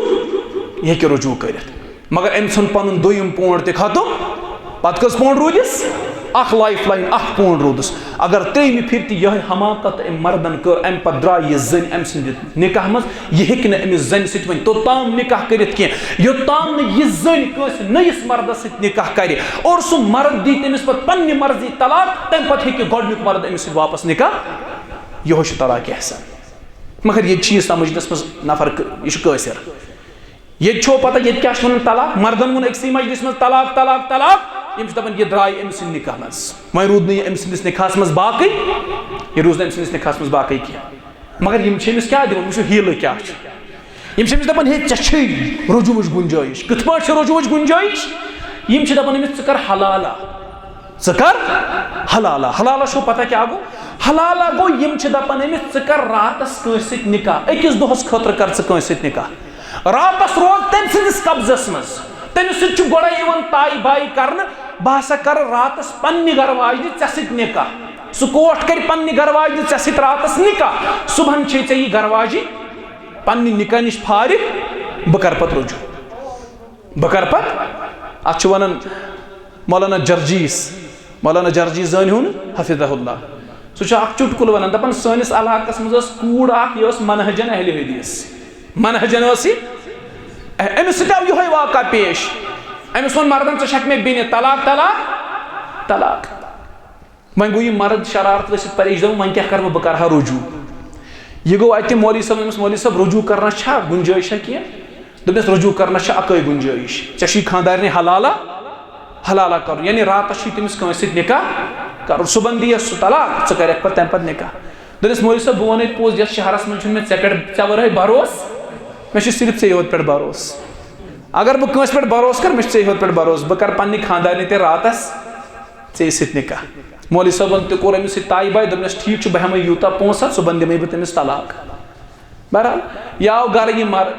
یہِ ہیٚکہِ رجوع کٔرِتھ۔ مگر أمۍ ژھُن پنُن دوٚیِم پونڈ تہِ ختم۔ پتہٕ کٔژ پونڈ روٗدِس؟ اکھ life line، اکھ پونڈ روٗدُس۔ اگر ترٛیٚیِمہِ پھِرِ تہِ یِہوٚے حماقت أمۍ مردن کٔر، اَمہِ پتہٕ درٛاے یہِ زٔنۍ أمۍ سٕنٛدِ نکاح منٛز، یہِ ہیٚکہِ نہٕ أمِس زَنہِ سۭتۍ وۄنۍ توٚتام نکاح کٔرِتھ کینٛہہ، یوٚتام نہٕ یہِ زٔنۍ کٲنٛسہِ نٔیِس مردس سۭتۍ نکاح کرِ اور سُہ مرد دی تٔمِس پتہٕ پننہِ مرضی طلاق، تَمہِ پتہٕ ہیٚکہِ گۄڈٕنیُک مرد أمِس سۭتۍ واپس نکاح۔ یِہوٚے چھُ طلاق احسن۔ مگر ییٚتہِ چھِ یہِ سمجھنَس منٛز نفر کٲ-، یہِ چھُ کٲفِر۔ ییٚتہِ چھو پتہ ییٚتہِ کیٛاہ چھِ وَنان طلاق؟ مردن ووٚن أکسٕے مجلِس منٛز طلاق، طلاق، طلاق۔ یِم چھِ دَپان، یہِ درٛاے أمۍ سٕنٛدِ نکاح منٛز۔ وۄنۍ روٗد نہٕ یہِ أمۍ سٕنٛدِس نکاحس منٛز باقٕے، یہِ روٗز نہٕ أمۍ سٕنٛدِس نکاحس منٛز باقٕے کینٛہہ۔ مگر یِم چھِ أمِس کیٛاہ دِوان؟ وٕچھِو حیٖلہٕ کیٛاہ چھُ۔ یِم چھِ أمِس دَپان، ہے، ژےٚ چھے رجوٗعٕچ گُنجٲیِش۔ کِتھ پٲٹھۍ چھِ رجوٗعٕچ گُنجٲیِش؟ یِم چھِ دَپان أمِس، ژٕ کر حلالہ۔ ژٕ کر حلالہ۔ حلالہ چھو پتہ کیٛاہ گوٚو؟ حلالہ گوٚو، یِم چھِ دَپان أمِس، ژٕ کر راتس کٲنٛسہِ سۭتۍ نکاح، أکِس دۄہس خٲطرٕ کر ژٕ کٲنٛسہِ سۭتۍ نکاح۔ راتس روز تٔمۍ سٕنٛدِس قبضس منٛز۔ تٔمِس سۭتۍ چھُ گۄڈے یِوان تاے باے کرنہٕ، بہٕ ہسا کرٕ راتس پننہِ گرٕ واجنہِ ژےٚ سۭتۍ نکاح۔ سُہ کوٹھ کرِ پننہِ گرٕ واجنہِ ژےٚ سۭتۍ راتس نکاح۔ صبحن چھے ژےٚ یہِ گرٕ واجِنۍ پننہِ نکاح نِش فارغ، بہٕ کرٕ پتہٕ رجوع۔ بہٕ کرٕ پتہٕ، اتھ چھِ ونان مولانا جرجیس، مولانا جرجیس زٲنۍ ہُن حفظہ اللہ۔ سُہ چھُ اکھ چُٹکُلہٕ ونان، دپان، سٲنِس علاقس منٛز ٲس کوٗر اکھ، یہِ ٲس منہجن اہلِ حدیث۔ منہجن ٲس یہِ۔ أ-، أمِس سۭتۍ آو یِہوٚے واقعہ پیش۔ أمِس ووٚن مردن، ژٕ چھکھ مےٚ بیٚنہِ، طلاق، طلاق، طلاق۔ وۄنۍ گوٚو یہِ مرد شرارت ؤسِتھ پریشان، دَپان، وۄنۍ کیٛاہ کَرٕ بہٕ؟ بہٕ کَرٕ ہا رجوع۔ یہِ گوٚو اَتہِ مولوی صٲب، أمِس مولوی صٲب، رجوع کَرنَس چھا گُنجٲیشا کینٛہہ؟ دوٚپنَس، رجوع کَرنَس چھِ اَکٲے گُنجٲیِش، ژےٚ چھُے خانٛدارنہِ حلالہ، حلالہ کَرُن، یعنی راتَس چھُے تٔمِس کٲنٛسہِ سۭتۍ نکاح کَرُن، صُبحن دِیَس سُہ طلاق، ژٕ کَرٮ۪کھ پَتہٕ تَمہِ پَتہٕ نکاح۔ دوٚپنَس، مولوی صٲب، بہٕ وَنَے پوٚز، یَتھ شہرَس منٛز چھُنہٕ مےٚ ژےٚ پٮ۪ٹھ، ژےٚ وَرٲے بروسہٕ، مےٚ چھُ صرف ژےٚ یوت پٮ۪ٹھ بروسہٕ۔ اگر بہٕ کٲنٛسہِ پٮ۪ٹھ بروسہٕ کَرٕ، مےٚ چھُ ژےٚ یوت پٮ۪ٹھ بروسہٕ، بہٕ کَرٕ پنٛنہِ خانٛدارنہِ تہِ راتَس ژےٚ سۭتۍ نکاح۔ مولوی صٲبن تہِ کوٚر أمِس سۭتۍ طے باے، دوٚپنَس، ٹھیٖک چھُ، بہٕ ہٮ۪مَے یوٗتاہ پونٛسہٕ، صُبحن دِمَے بہٕ تٔمِس طلاق۔ بہرحال، یہِ آو گَرٕ یہِ مرد،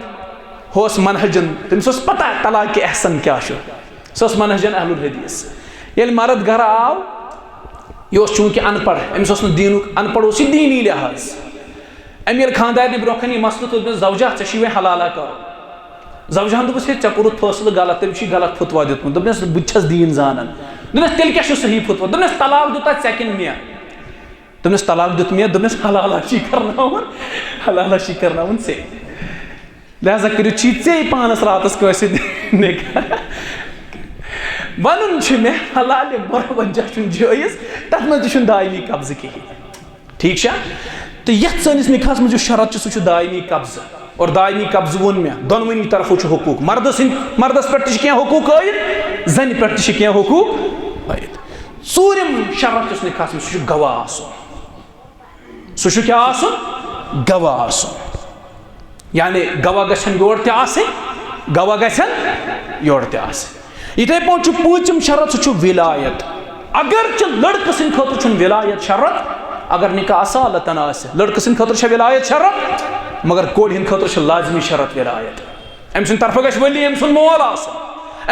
ہُہ اوس منہجن، تٔمِس اوس پتہ طلاق کہِ احسن کیٛاہ چھُ، سُہ اوس منہجن اہل الحدیث۔ ییٚلہِ مرد گَرٕ آو، یہِ اوس چوٗنٛکہِ ان پڑھ، أمِس اوس نہٕ دیٖنُک، ان پڑھ اوس یہِ دیٖنی لحاظ۔ أمۍ ییٚلہِ خانٛدارنہِ برونٛہہ کَنہِ یہِ مسلہٕ تُل، دوٚپنَس، زوجہ، ژےٚ چھُے وۄنۍ حلالہ کَرُن۔ زوجہن دوٚپُس، ہے، ژےٚ کوٚرُتھ فٲصلہٕ غلط، تٔمِس چھُے غلط فتویٰ دیُتمُت۔ دوٚپنَس، بہٕ تہِ چھَس دیٖن زانان۔ دوٚپنَس، تیٚلہِ کیٛاہ چھُ صحیح فتویٰ؟ دوٚپنَس، طلاق دیُتا ژےٚ کِنہٕ مےٚ؟ دوٚپنَس، طلاق دیُت مےٚ۔ دوٚپنَس، حلالہ چھی کرناوُن، حلالہ چھی کرناوُن ژےٚ۔ لہذا کٔرِو چھی ژےٚ پانَس راتَس کٲنٛسہِ سۭتۍ نکاح۔ وَنُن چھُ مےٚ، حلالہِ مروجہ چھُنہٕ جٲیِز، تَتھ منٛز تہِ چھُنہٕ دایمی قبضہٕ کِہیٖنۍ۔ ٹھیٖک چھا؟ تہٕ یَتھ سٲنِس نکاحَس منٛز یُس شرط چھُ، سُہ چھُ دایمی قبضہٕ۔ اور دایمی قبضہٕ ووٚن مےٚ، دۄنوٕنی طرفو چھُ حقوٗق۔ مردٕ سٕنٛدۍ، مردَس پٮ۪ٹھ تہِ چھِ کینٛہہ حقوٗق عٲیِد، زَنہِ پٮ۪ٹھ تہِ چھِ کینٛہہ حقوٗق عٲیِد۔ ژوٗرِم شرط یُس نکاحَس منٛز، سُہ چھُ گواہ آسُن۔ سُہ چھُ کیٛاہ آسُن؟ گواہ آسُن۔ یعنی گواہ گژھن یورٕ تہِ آسٕنۍ، گواہ گژھن یورٕ تہِ آسٕنۍ۔ یِتھَے پٲٹھۍ چھُ پوٗنٛژِم شرط، سُہ چھُ ولایت۔ اگرچہِ لڑکہٕ سٕنٛدِ خٲطرٕ چھُنہٕ ولایت شرط، اگر نکاح اصالتاً آسہِ، لڑکہٕ سٕنٛدِ خٲطرٕ چھےٚ ولایت شرط، مگر کورِ ہٕنٛدِ خٲطرٕ چھِ لازمی شرط ولایت۔ أمۍ سٕنٛدِ طرفہٕ گژھِ ولی أمۍ سُنٛد مول آسُن،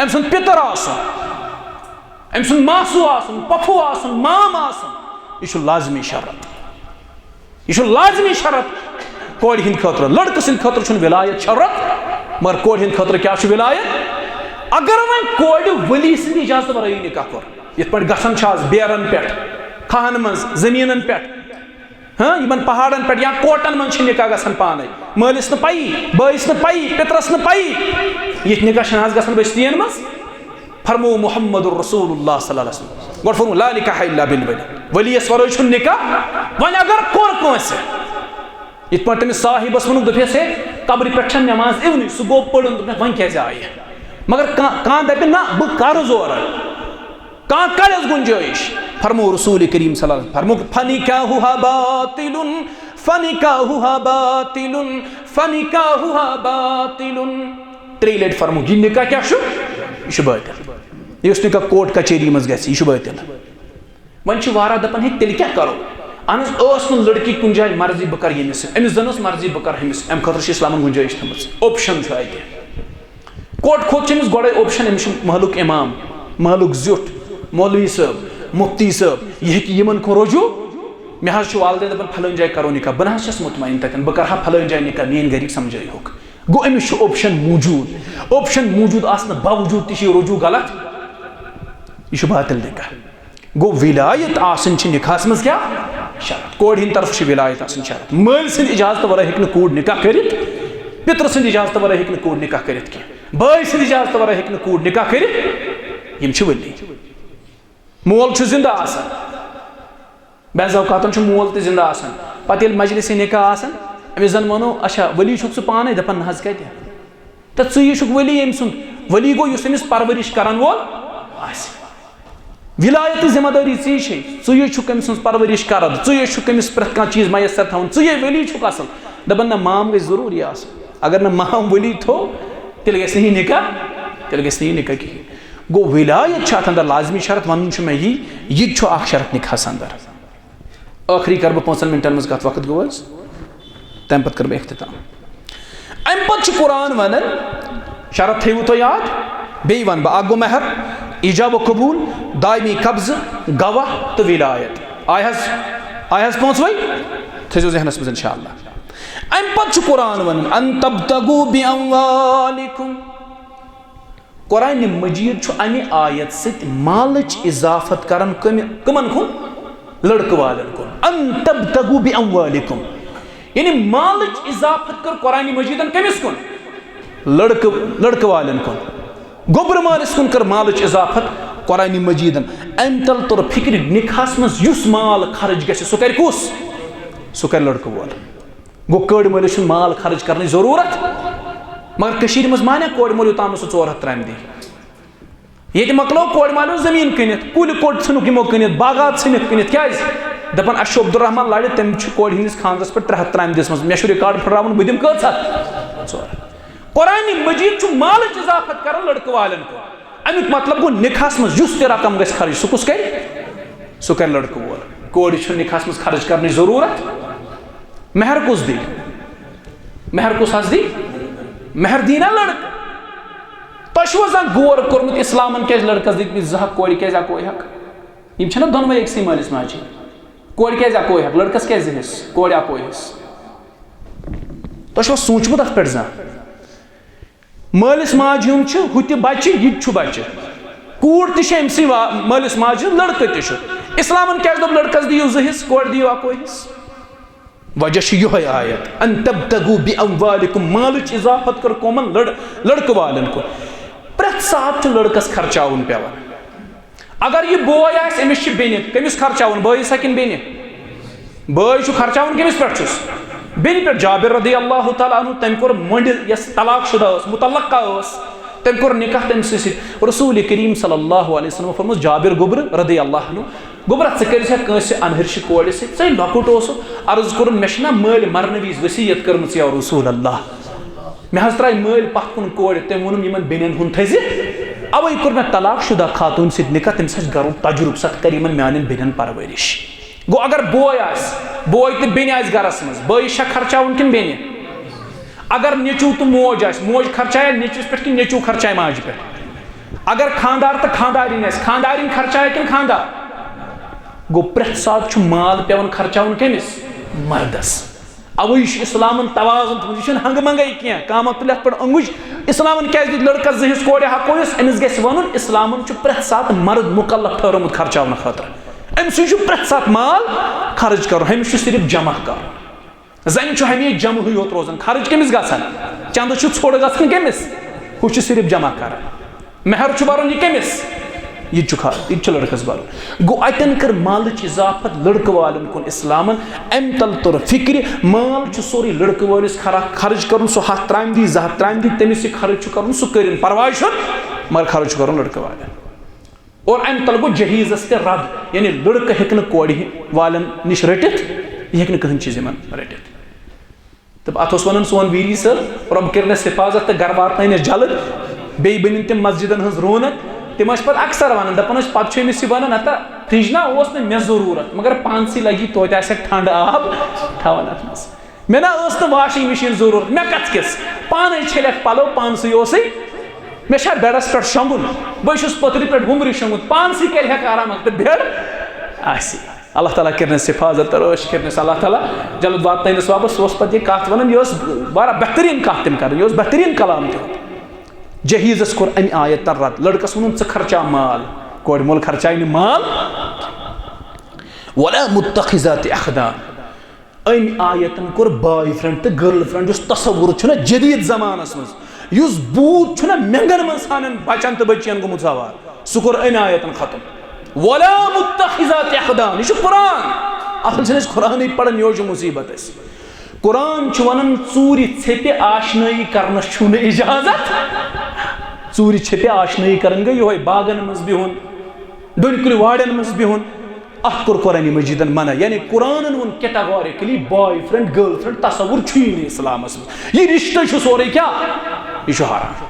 أمۍ سُنٛد پِتٕر آسُن، أمۍ سُنٛد ماسوٗ آسُن، پۄپھوٗ آسُن، مام آسُن۔ یہِ چھُ لازمی شرط۔ یہِ چھُ لازمی شرط کورِ ہٕنٛدِ خٲطرٕ۔ لڑکہٕ سٕنٛدِ خٲطرٕ چھُنہٕ ولایت شرط، مگر کورِ ہٕنٛدِ خٲطرٕ کیٛاہ چھُ ولایت؟ اگر وۄنۍ کورِ ولی سٕنٛدِ اجازتہٕ ورٲیی نکاح کوٚر، یِتھ پٲٹھۍ گژھان چھُ آز بیرن پٮ۪ٹھ، کھاہن منٛز، زٔمیٖنن پٮ۪ٹھ، ہاں، یِمن پہاڑن پٮ۪ٹھ یا کوٹن منٛز چھِ نکاح گژھان پانے، مٲلِس نہٕ پَیی، بٲیِس نہٕ پَیی، پِترس نہٕ پَیی۔ یِتھۍ نکاح چھِنہٕ آز گژھان بستین منٛز۔ فرموو محمد رسول اللہ صلی اللہ علیہ وسلم، گۄڈٕ فرموو، "لا نکاح الا بالولی"، ولیس ورٲے چھُنہٕ نکاح۔ وۄنۍ اگر کوٚر کٲنٛسہِ، یِتھ پٲٹھۍ تٔمِس صاحبس ووٚنُکھ، دوٚپہس، "ہے، قبرِ پٮ۪ٹھ چھَنہٕ نٮ۪ماز یِونٕے"، سُہ گوٚو پٔرُن، دوٚپنَس، "وۄنۍ کیٛازِ آیہِ؟" مگر کانٛہہ، کانٛہہ دَپہِ، "نہ، بہٕ کَرٕ زورٕ"۔ کانٛہہ کَڑٮ۪س گُنجٲیِش۔ فرموو رسول کریم صلی اللہ علیہ وسلم، فرموو، "فنکاحُہا باطل، فنکاحُہا باطل، فنکاحُہا باطل"۔ ترٛیٚیہِ لٹہِ فرموو، یہِ نکاح کیٛاہ چھُ؟ یہِ چھُ باطل۔ یُس نکاح کورٹ کچہری منٛز گژھِ، یہِ چھُ باطل۔ وۄنۍ چھِ واریاہ دَپان، "ہے، تیٚلہِ کیٛاہ کَرو؟ اہن حظ، ٲس نہٕ لڑکی کُنہِ جایہِ مرضی، بہٕ کَرٕ ییٚمِس سۭتۍ، أمِس زَن ٲس مرضی، بہٕ کَرٕ ہُمِس سۭتۍ"۔ اَمہِ خٲطرٕ چھِ اِسلامَن گُنجٲیِش تھٲومٕژ، option چھُ اَتہِ۔ کورٹ کھوٚت چھُ أمِس گۄڈَے option، أمِس چھُ محلُک اِمام، محلُک زیُٹھ، مولوی صٲب، مُفتی صٲب، یہِ ہیٚکہِ یِمَن کُن رجوع۔ مےٚ حظ چھُ والدین دَپان، "فلٲنۍ جایہِ کَرو نکاح"، بہٕ نہ حظ چھَس مطمعین تَتٮ۪ن، بہٕ کَرٕ ہا فلٲنۍ جایہِ نکاح، میٛٲنۍ گَرِکۍ سَمجھٲیہوکھ۔ گوٚو، أمِس چھُ option موٗجوٗد۔ Option موٗجوٗد آسنہٕ باوجوٗد تہِ چھُ یہِ رجوع غلط، یہِ چھُ باطل نکاح۔ گوٚو، ولایت آسٕنۍ چھِ نکاحس منٛز کیٛاہ؟ شرط۔ کورِ ہٕنٛدِ طرفہٕ چھِ ولایت آسٕنۍ شرط۔ مٲلۍ سٕنٛدِ اجازتہٕ ورٲے ہیٚکہِ نہٕ کوٗر نکاح کٔرِتھ، پِترٕ سٕنٛدِ اجازتہٕ ورٲے ہیٚکہِ نہٕ کوٗر نکاح کٔرِتھ کینٛہہ، بٲے سٕنٛدِ اجازتہٕ ورٲے ہیٚکہِ نہٕ کوٗر نکاح کٔرِتھ۔ یِم چھِ ولی۔ مول چھُ زِندٕ آسان، بعض اوقاتن چھُ مول تہِ زِندٕ آسان۔ پتہٕ ییٚلہِ مجلس نکاح آسان، أمِس زن ونو، "اچھا، ولی چھُکھ ژٕ پانے؟" دپان، "نہ حظ، کتہِ؟" تہٕ ژٕے چھُکھ ولی أمۍ سُنٛد۔ ولی گوٚو یُس أمِس پرورش کرن وول آسہِ۔ ولایتٕچ ذمہ دٲری ژٕے چھے، ژٕے چھُکھ أمۍ سٕنٛز پرورش کران، ژٕے چھُکھ أمِس پرٛٮ۪تھ کانٛہہ چیٖز میسر تھاوان، ژٕے ولی چھُکھ اصل۔ دپان، نہ، مام گژھِ ضروٗری آسُن، اگر نہٕ مام ولی تھوٚو، تیٚلہِ گژھِ نہٕ یہِ نکاح، تیٚلہِ گژھِ نہٕ یہِ نکاح کِہیٖنۍ۔ گوٚو، ولایت چھِ اتھ اندر لازمی شرط، ونُن چھُ مےٚ یی، یہِ تہِ چھُ اکھ شرط نکاحس اندر۔ ٲخری کرٕ بہٕ پانٛژن منٹن منٛز کتھ، وقت گوٚو حظ، تمہِ پتہٕ کرٕ بہٕ اختتام۔ امہِ پتہٕ چھُ قرآن ونان، شرط تھٲیِو تُہۍ یاد، بیٚیہِ ونہٕ بہٕ، اکھ گوٚو مہر، ایجاب و قبول، دائمی قبضہٕ، گواہ تہٕ ولایت۔ آے حظ، آے حظ پانٛژوے؟ تھٲیزیو ذہنس منٛز انشاءاللہ۔ امہِ پتہٕ چھُ قرآن ونان، "ان تبتغوا باموالکم"۔ قرآن مجید چھُ امہِ آیت سۭتۍ مالٕچ اضافت کران کمہِ، کمن کُن؟ لڑکہٕ والٮ۪ن کُن۔ "ان تبتغوا باموالکم"، یعنی مالٕچ اضافت کٔر قرآن مجیدن کٔمِس کُن؟ لڑکہٕ، لڑکہٕ والٮ۪ن کُن۔ گوٚبرٕ مٲلِس کُن کٔر مالٕچ اضافت قرآن مجیدن۔ امہِ تل توٚر فکرِ، نکاحس منٛز یُس مال خرٕچ گژھِ، سُہ کرِ کُس؟ سُہ کرِ لڑکہٕ وول۔ گوٚو، کٔڑۍ مٲلِس چھُنہٕ مال خرٕچ کرنٕچ ضروٗرت، مگر کٔشیٖرِ منٛز مانیٛا کورِ مول یوٚتام نہٕ سُہ ژور ہتھ ترامہِ دِیہِ؟ ییٚتہِ مۄکلٲو کورِ مالیو زٔمیٖن کٕنِتھ، کُلۍ کوٚٹ ژھٕنُکھ یِمو کٕنِتھ، باغات ژھٕنِکھ کٕنِتھ۔ کیٛازِ؟ دَپان، اَسہِ چھُ عبدالرحمان لَرِ، تٔمۍ چھُ کورِ ہٕنٛدِس خانٛدرَس پٮ۪ٹھ ترٛےٚ ہَتھ ترامہِ دِژمٕژ، مےٚ چھُ ریکارڈ پھٕٹراوُن، بہٕ دِمہٕ کٔژ ہَتھ؟ ژور ہَتھ۔ قرآن مجیٖد چھُ مالٕچ اضافت کران لڑکہٕ والٮ۪ن کُن۔ اَمیُک مطلب گوٚو، نِکاحَس منٛز یُس تہِ رقم گژھِ خرٕچ، سُہ کُس کرِ؟ سُہ کرِ لڑکہٕ وول۔ کورِ چھُنہٕ نِکاحَس منٛز خرٕچ کرنٕچ ضروٗرت۔ مہر کُس دی؟ مہر کُس حظ دی؟ مہر دی نا لڑکہٕ۔ تۄہہِ چھُوا زانٛہہ غور کوٚرمُت، اِسلامن کیٛازِ لڑکس دِتمٕتۍ زٕ حق، کورِ کیٛازِ اکوے حق؟ یِم چھِنہ دۄنوَے أکسٕے مٲلِس ماجہِ۔ کورِ کیٛازِ اکوے حق، لڑکس کیٛازِ زٕ حصہٕ، کورِ اکوے حصہٕ؟ تۄہہِ چھُوا سوٗنٛچمُت اتھ پٮ۪ٹھ زانٛہہ؟ مٲلِس ماجہِ ہُنٛد چھُ ہُہ تہِ بچہِ، یہِ تہِ چھُ بچہِ۔ کوٗر تہِ چھِ أمۍ سٕے وا-، مٲلِس ماجہِ ہُنٛد، لڑکہٕ تہِ چھُ۔ اِسلامن کیٛازِ دوٚپ لڑکس دِیِو زٕ حصہٕ، کورِ دِیِو اکوے حصہٕ؟ وجہ چھُ یِہوٚے آیت، "ان تبتغوا باموالکم"، مالٕچ اضافت کٔر کۄمن؟ لڑ-، لڑکہٕ والٮ۪ن کُن۔ پرٛٮ۪تھ ساتہٕ چھُ لڑکس خرچاوُن پٮ۪وان۔ اگر یہِ بوے آسہِ، أمِس چھِ بیٚنہِ، کٔمِس خرچاوُن؟ بٲیِس ہا کِنہٕ بیٚنہِ؟ بٲے چھُ خرچاوُن کٔمِس پٮ۪ٹھ چھُس؟ بیٚنہِ پٮ۪ٹھ۔ جابر رضی اللہ تعالیٰ عنہ، تٔمۍ کوٚر مۄنٛڈِ، یۄس طلاق شدہ ٲس، مطلقہ ٲس، تٔمۍ کوٚر نکاح تٔمۍ سٕے سۭتۍ۔ رسول کریم صلی اللہ علیہ وسلم فرمووُس، جابر گوٚبرٕ رضی اللہ عنہ، گوٚبرا، ژٕ کٔرۍ زِ ہا کٲنٛسہِ انہرشہِ کورِ سۭتۍ، ژٕے لۄکُٹ اوسُکھ، عرض کوٚرُن، مےٚ چھِنہ مٲلۍ مرنہٕ وِزِ وصیت کٔرمٕژ یا رسول اللہ، مےٚ حظ ترٛایہِ مٲلۍ پتھ کُن کورِ، تٔمۍ ووٚنُم یِمن بیٚنٮ۪ن ہُنٛد تھٲیزِ، اوے کوٚر مےٚ طلاق شدہ خاتون سۭتۍ نکاح، تٔمِس آسہِ گرُن تجرُبہٕ، سۄ تہِ کرِ یِمن میانٮ۪ن بیٚنٮ۪ن پرورش۔ گوٚو اگر بوے آسہِ، بوے تہٕ بیٚنہِ آسہِ گرس منٛز، بٲیِس چھا خرچاوُن کِنہٕ بیٚنہِ؟ اگر نیٚچوٗ تہٕ موج آسہِ، موج خرچایہِ نیٚچوِس پٮ۪ٹھ کِنہٕ نیٚچوٗ خرچایہِ ماجہِ پٮ۪ٹھ؟ اگر خانٛدار تہٕ خانٛدارِنۍ آسہِ، خانٛدارِنۍ خرچایہِ کِنہٕ خانٛدار؟ گوٚو، پرٛٮ۪تھ ساتہٕ چھُ مال پٮ۪وان خرچاوُن کٔمِس؟ مردس۔ اوے چھُ اسلامن توازن تھوٚومُت، یہِ چھُنہٕ ہنگہٕ منگے کینٛہہ، کانٛہہ ما تُلہِ اتھ پٮ۪ٹھ انگُج۔ اسلامن کیازِ دِتۍ لڑکس زٕ حصہٕ، کورِ ہا کوٚرُس؟ أمِس گژھِ ونُن، اسلامن چھُ پرٛٮ۪تھ ساتہٕ مرد مکلف ٹھٔہرمُت خرچاونہٕ خٲطرٕ۔ أمۍ سٕے چھُ پرٛٮ۪تھ ساتہٕ مال خرٕچ کرُن، أمِس چھُ صرف جمع کرُن۔ زَنہِ چھُ ہمیشہِ جمعٕے یوت روزان، خرٕچ کٔمِس گژھان؟ چندٕ چھُ ژھوٚڑ گژھان کٔمِس؟ ہُہ چھُ صرف جمع کران۔ مہر چھُ بَرُن یہِ کٔمِس؟ یہِ تہِ چھُ خرٕچ، یہِ تہِ چھُ لڑکس بَرُن۔ گوٚو، اَتٮ۪ن کٔر مالٕچ اضافت لڑکہٕ والٮ۪ن کُن اسلامن۔ اَمہِ تل توٚر فکرِ، مال چھُ سورُے لڑکہٕ وٲلِس خرا-، خرٕچ کرُن، سُہ ہَتھ ترامہِ دی، زٕ ہَتھ ترامہِ دی، تٔمِس یہِ خرٕچ چھُ کرُن، سُہ کٔرِن، پرواے چھُنہٕ، مگر خرٕچ چھُ کرُن لڑکہٕ والٮ۪ن۔ اور امہِ تلہٕ گوٚو جہیزس تہِ رد، یعنی لڑکہٕ ہیٚکہِ نہٕ کورِ والٮ۪ن نِش رٔٹِتھ، یہِ ہیٚکہِ نہٕ کٕہٕنۍ چیٖز یِمن رٔٹِتھ۔ تہٕ اتھ اوس ونان سون ویری صٲب، رۄب کٔرِنس حفاظت تہٕ گرٕ واتنٲینس جلد، بیٚیہِ بٔنِن تِم مسجدن ہٕنٛز رونق۔ تِم ٲسۍ پتہٕ اکثر ونان، دپان ٲسۍ، پتہٕ چھُ أمِس یہِ ونان، ہتا فرج نا اوس نہٕ مےٚ ضروٗرت، مگر پانسٕے لگی توتہِ آسٮ۪کھ ٹھنڈٕ آب تھاوان اتھ منٛز۔ مےٚ نہ ٲس نہٕ واشنگ مشین ضروٗرت، مےٚ کتھ کِس؟ پانے چھٔلۍ اَتھ پلو، پانسٕے اوسُے۔ مےٚ چھا بیڈس پٮ۪ٹھ شۄنگُن؟ بہٕ چھُس پٔترِ پٮ۪ٹھ وُمبرِ شۄنگُن، پانسٕے کرِ ہا کارا مگر تہٕ بیڈ آسہِ۔ اللہ تعالیٰ کٔرِنس حفاظت تہٕ رٲچھ کٔرِنس اللہ تعالیٰ۔ جلد واتنٲینس واپس، سُہ اوس پتہٕ یہِ کتھ ونان، یہِ ٲس واریاہ بہتریٖن کتھ تٔمۍ کران، یہِ اوس بہتریٖن کلام تہِ۔ جہیزس کوٚر امہِ آیت تر رد، لڑکس ووٚنُن، ژٕ خرچاو مال، کورِ مول خرچایہِ نہٕ مال۔ ولا متخذات اخدان۔ أمۍ آیتن کوٚر بوائے فرینڈ تہٕ گرل فرینڈ، یُس تصور چھُنہ جدید زمانس منٛز، یُس بوٗت چھُنہ مٮ۪نٛگن منٛز سانٮ۪ن بچن تہٕ بچین گوٚمُت سوار، سُہ کوٚر أمۍ آیتن ختم۔ ولا متخذات اخدان، یہِ چھُ قرآن۔ اصل چھِنہٕ أسۍ قرآنٕے پران، یہِ چھُ مصیبت اَسہِ۔ قرآن چھُ ونان، ژوٗرِ ژھیٚپہِ آشنٲیی کرنس چھُو نہٕ اجازت۔ ژوٗرِ ژھیٚپہِ آشنٲیی کرٕنۍ گٔے یِہوٚے باغن منٛز بِہُن، ڈوٗنۍ کُلۍ واڑٮ۪ن منٛز بِہُن۔ اتھ کوٚر قرآن مجیدن منع، یعنی قرآنن ووٚن categorically boy friend, girl friend تصور چھُیی نہٕ اسلامس منٛز۔ یہِ رشتہٕ چھُ سورُے کیٛاہ؟ یہِ چھُ حرام۔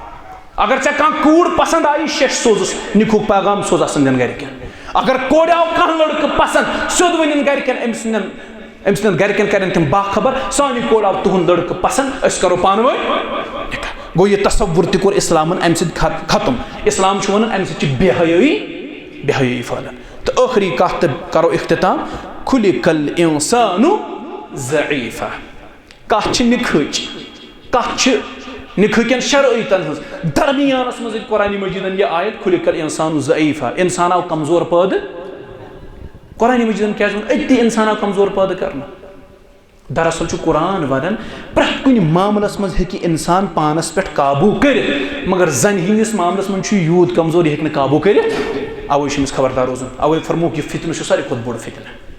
اگر ژےٚ کانٛہہ کوٗر پسند آیی، شیٚش سوزُس، نِکہُک پیغام سوز اصلن گرِکٮ۪ن۔ اگر کورِ آو کانٛہہ لڑکہٕ پسند، سیوٚد ؤنِن گرِکٮ۪ن، أمۍ سٕنٛدٮ۪ن، أمۍ سٕنٛدٮ۪ن گرِکٮ۪ن کرن تِم باخبر، سانہِ کورِ آو تُہُنٛد لڑکہٕ پسند، أسۍ کرو پانہٕ ؤنۍ نکاح۔ گوٚو، یہِ تصور تہِ کوٚر اسلامن امہِ سۭتۍ خت-، ختم۔ اسلام چھُ ونان، امہِ سۭتۍ چھِ بے حیٲیی، بے حیٲیی پھٔہلان۔ تہٕ ٲخری کتھ تہٕ کرو اختتام، خلق الانسان ضعیفا۔ کتھ چھِ نِکھٕچ، کتھ چھِ نِکھٕ کٮ۪ن شرٲیطن ہٕنٛز۔ درمیانس منٛز ییٚتہِ قرآن مجیدن یہِ آیت، خلق الانسان ضعیفا، انسان آو کمزور پٲدٕ۔ قرآن مجیدن کیازِ ووٚن أتی انسان آو کمزور پٲدٕ کرنہٕ؟ دراصل چھُ قرآن ونان، پرٛٮ۪تھ کُنہِ معاملس منٛز ہیٚکہِ انسان پانس پٮ۪ٹھ قابو کٔرِتھ، مگر زنہِ ہٕنٛدِس معاملس منٛز چھُ یہِ یوٗت کمزور، یہِ ہیٚکہِ نہٕ قابو کٔرِتھ۔ اوے چھُ أمِس خبردار روزُن۔ اوے فرمووُکھ، یہِ فتنہٕ چھُ ساروی کھۄتہٕ بوٚڑ فتنہٕ۔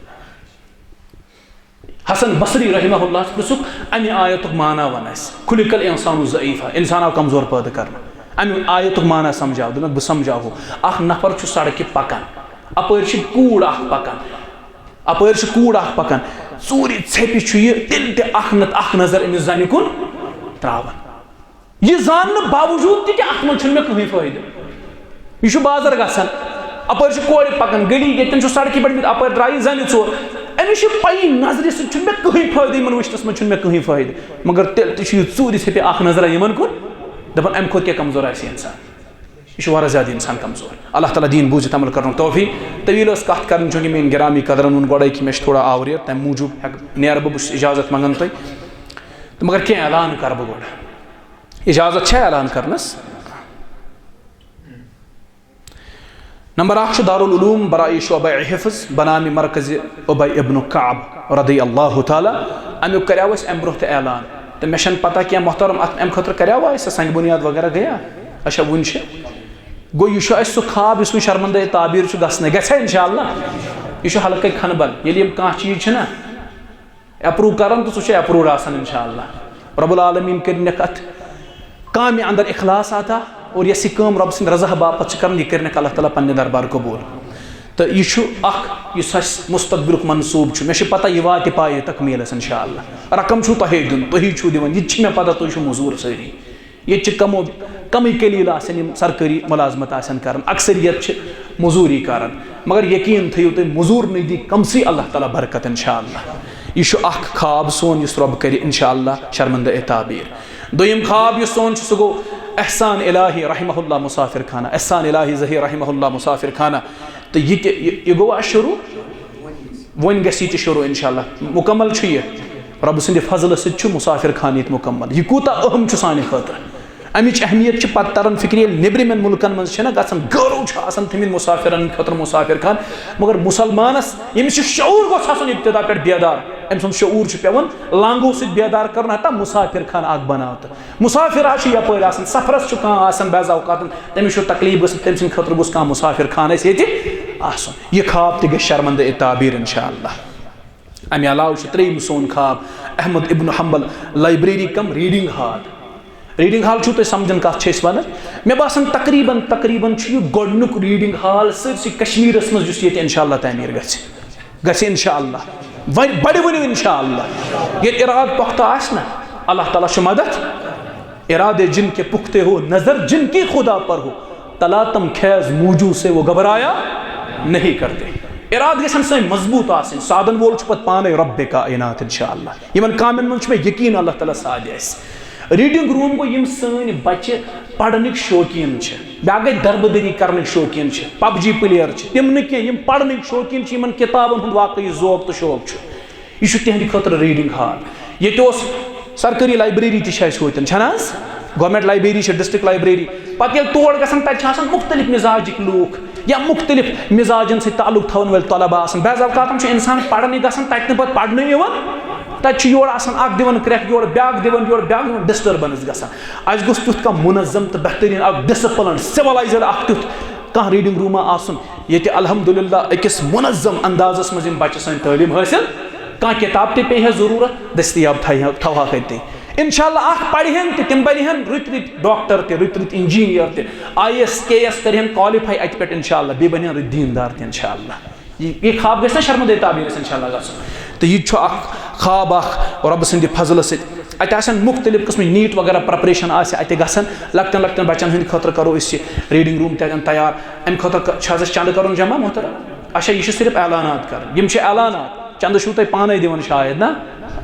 حسن بصری رحمہ اللہ پرٛژھُکھ، امہِ آیتُک معنی ون اسہِ، خلق الانسان ضعیفا، انسان آو کمزور پٲدٕ کرنہٕ۔ امہِ آیتُک معنی سمجھاو۔ دوٚپمَکھ، بہٕ سمجھاوہو۔ اکھ نفر چھُ سڑکہِ پکان، اپٲرۍ چھِ کوٗر اکھ پکان، اپٲرۍ چھِ کوٗر اکھ پکان، ژوٗرِ ژھیٚپہِ چھُ یہِ تیٚلہِ تہِ اکھ نتہٕ اکھ نظر أمِس زنہِ کُن تراوان۔ یہِ زاننہٕ باوجوٗد تہِ کہِ اتھ منٛز چھُنہٕ مےٚ کٕہٕنۍ فٲیدٕ۔ یہِ چھُ بازر گژھان، اپٲرۍ چھِ کورِ پکان، گلی ییٚتٮ۪ن چھُ سڑکہِ پٮ۪ٹھ بِہِتھ، اپٲرۍ درٛایہِ زنہِ ژور۔ أمِس چھِ پَیی نظرِ سۭتۍ چھُنہٕ مےٚ کٕہٕنۍ فٲیدٕ، یِمن وٕچھنس منٛز چھُنہٕ مےٚ کٕہٕنۍ فٲیدٕ۔ مگر تیٚلہِ تہِ چھُ یہِ ژوٗرِ ژھیٚپہِ اکھ نظرا یِمن کُن، دپان، امہِ کھۄتہٕ کیٛاہ کمزور آسہِ انسان؟ یہِ چھُ واریاہ زیادٕ انسان کمزور۔ اللہ تعالیٰ دِیِن بوٗزِتھ عمل کرنُک توفیق۔ طویل ٲس کتھ کرٕنۍ، چوٗنٛکہِ میٲنۍ گرامی قدرن ووٚن گۄڈے کہِ مےٚ چھُ تھوڑا آوریٖر، تمہِ موٗجوٗب ہٮ۪کہٕ، نیرٕ بہٕ، بہٕ چھُس اجازت منٛگان تۄہہِ۔ تہٕ مگر کینٛہہ اعلان کرٕ بہٕ گۄڈٕ۔ اجازت چھا اعلان کرنس؟ نمبر اکھ چھُ دارالعلوم برائے شعبہ حفظ بنام مرکز ابی ابن کعب رضی اللہ تعالیٰ۔ امیُک کریاو اَسہِ امہِ برونٛہہ تہِ اعلان، تہٕ مےٚ چھَنہٕ پتہ کینٛہہ محترم، اتھ امہِ خٲطرٕ کریاوا اَسہِ سنگ بنیاد وغیرہ گٔیا؟ اچھا، وُنہِ چھِ۔ گوٚو، یہِ چھُ اَسہِ سُہ خواب یُس وۄنۍ شرمندہ تعبیر چھُ گژھنٕے، گژھِ ہا انشاءاللہ۔ یہِ چھُ حلقے کھنبل، ییٚلہِ یِم کانٛہہ چیٖز چھِنہ اپروو کران تہٕ سُہ چھُ اپرووڈ آسان انشاءاللہ۔ رب العالمین کٔرِنَکھ اتھ کامہِ اندر اخلاص عطا، اور یۄس یہِ کٲم رب سٕنٛدِ رضا باپتھ چھِ کران، یہِ کٔرِنَکھ اللہ تعالیٰ پننہِ دربار قبول۔ تہٕ یہِ چھُ اکھ، یُس اَسہِ مستقبلُک منصوٗبہٕ چھُ، مےٚ چھِ پتہ یہِ واتہِ پایہِ تکمیٖلَس انشاءاللہ۔ رقم چھُو تۄہے دیُن، تُہی چھُو دِوان، یہِ تہِ چھِ مےٚ پتہ، تُہۍ چھِو مٔزوٗر سٲری۔ ییٚتہِ چھِ کمو کمٕے قلیٖل آسن یِم سرکٲری مُلازمت آسن کران، اکثریت چھِ مٔزوٗری کران، مگر یقیٖن تھٲیِو تُہۍ، مٔزوٗرنٕے دی کمسٕے اللہ تعالیٰ برکت انشاءاللہ۔ یہِ چھُ اکھ خواب سون، یُس رۄب کرِ انشاءاللہ شرمندہ تعبیر۔ دوٚیِم خواب یُس سون چھُ، سُہ گوٚو احسان الٰہی رحمہ اللہ مسافر خانہ، احسان الٰہی ظہیر رحمہ اللہ مسافر خانہ۔ تہٕ یہِ تہِ، یہِ، یہِ گوٚو اَز شروٗع، وۄنۍ گژھِ یہِ تہِ شروٗع انشاءاللہ۔ مُکمل چھُ یہِ، رۄبہٕ سٕنٛدِ فضلہٕ سۭتۍ چھُ مسافر خانہ ییٚتہِ مُکمل۔ یہِ کوٗتاہ اہم چھُ سانہِ خٲطرٕ، اَمِچ اہمیت چھِ پتہٕ تران فکرِ، ییٚلہِ نیٚبرِمٮ۪ن مُلکن منٛز چھِنہ گژھان، گٲرو چھُ آسان تھٲمٕتۍ مسافرن خٲطرٕ مسافر خانہ، مگر مُسلمانس، ییٚمِس یہِ شعوٗر گوٚژھ آسُن ابتدا پٮ۪ٹھ بیدار، أمۍ سُنٛد شعوٗر چھُ پٮ۪وان لانٛگو سۭتۍ بیدار کرُن، حتیٰ مسافر خانہ اکھ بناو تہٕ مسافر حظ چھُ یپٲرۍ آسان، سفرس چھُ کانٛہہ آسان، بعض اوقاتن تٔمِس چھُ تکلیٖف گژھان، تٔمۍ سٕنٛدِ خٲطرٕ گوٚژھ کانٛہہ مسافر خانہ اَسہِ ییٚتہِ آسُن۔ یہِ خواب تہِ گژھِ شرمندہ تعبیر انشاءاللہ۔ امہِ علاوٕ چھُ ترٛیٚیِم سون خواب احمد ابن حنبل لائبریری کم ریڈنگ ہال۔ ریڈنگ ہال چھُو تُہۍ سمجھان کتھ چھِ أسۍ ونان؟ مےٚ باسان تقریباً، تقریباً چھُ یہِ گۄڈٕنیُک ریڈنگ ہال سٲرسٕے کشمیرس منٛز یُس ییٚتہِ انشاءاللہ تعمیٖر گژھِ۔ گژھِ انشاءاللہ۔ وۄنۍ بڑِ ؤنِو انشاءاللہ۔ ییٚلہِ ارادٕ پختہ آسہِ نہ، اللہ تعالیٰ چھُ مدد۔ ارادے جن کے پختے ہو، نظر جن کی خدا پر ہو، تلاتم خیز موجو سے وہ گھبرایا نہیں کرتے۔ ارادٕ گژھن سٲنۍ مضبوٗط آسٕنۍ، سادن وول چھُ پتہٕ پانے رب کائنات انشاءاللہ۔ یِمن کامٮ۪ن منٛز چھُ مےٚ یقیٖن اللہ تعالیٰ ساتھ دِ اَسہِ۔ ریڈنگ روم گوٚو یِم سٲنۍ بچہِ پرنٕکۍ شوقیٖن چھِ، بیٛاکھ گٔے دربٕدٔری کرنٕکۍ شوقیٖن چھِ، پب جی پلیئر چھِ، تِم نہٕ کینٛہہ، یِم پرنٕکۍ شوقیٖن چھِ، یِمن کِتابن ہُنٛد واقعی ذوق تہٕ شوق چھُ۔ یہِ چھُ تِہنٛدِ خٲطرٕ ریڈنگ ہال۔ ییٚتہِ اوس سرکٲری لائبریری تہِ چھِ اَسہِ ہوتن، چھَنہٕ حظ؟ گورنمنٹ لائبریری چھِ، ڈسٹرکٹ لائبریری۔ پتہٕ ییٚلہِ تور گژھان، تَتہِ چھِ آسان مُختٔلِف مِزاجِکۍ لوٗکھ یا مُختٔلِف مِزاجن سۭتۍ تعلق تھاوَن وٲلۍ طلبہ آسان۔ بعض اوقاتن چھُ انسان پرنہِ گژھان، تَتہِ نہٕ پتہٕ پرنہٕ یِوان، تَتہِ چھُ یورٕ آسان اکھ دِوان کرٛٮ۪کھ، یورٕ بیٛاکھ دِوان، یورٕ بیٛاکھ دِوان، disturbance گژھان۔ اَسہِ گوٚژھ تیُتھ کانٛہہ منظم تہٕ بہتریٖن، اکھ disciplined، civilized اکھ تیُتھ کانٛہہ ریڈنگ روما آسُن، ییٚتہِ الحمدللہ أکِس منظم اندازس منٛز یِم بچہِ سٲنۍ تعلیٖم حٲصِل، کانٛہہ کِتاب تہِ پیٚیہِ ہا ضروٗرت، دٔستیاب تھایہِ ہا، تھاوہاکھ أتی۔ انشاءاللہ اکھ پرِ ہن تہِ، تِم بنہِ ہن رٕتۍ رٕتۍ ڈاکٹر تہِ، رٕتۍ رٕتۍ انجینئر تہِ، I A S, K A S کرِ ہن qualify اتہِ پٮ۪ٹھ انشاءاللہ، بیٚیہِ بنہِ ہن رٕتۍ دیٖندار تہِ انشاءاللہ۔ یہِ، یہِ خواب گژھِ نہ شرمندہ تعبیر اَسہِ انشاءاللہ گژھُن۔ تہٕ یہِ تہِ چھُ اکھ خواب اکھ رۄبہٕ سٕنٛدِ فضلہٕ سۭتۍ۔ اتہِ آسن مُختٔلِف قٕسمٕچ نیٖٹ وغیرہ پریپریشن آسہِ اتہِ گژھان، لۄکٹٮ۪ن لۄکٹٮ۪ن بچن ہٕنٛدِ خٲطرٕ کرو أسۍ یہِ ریڈنگ روم تہِ اتٮ۪ن تیار۔ امہِ خٲطرٕ ک-، چھِ حظ اَسہِ چندٕ کرُن جمع محترم؟ اچھا، یہِ چھِ صرف اعلانات کرٕنۍ، یِم چھِ اعلانات، چندٕ چھُو تُہۍ پانے دِوان شاید نا؟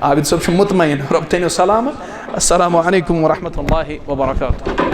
عابد صٲب چھُ مطمئن، رۄب تھٲینو سلامت۔ السلام علیکم ورحمۃ اللہ وبرکاتہ۔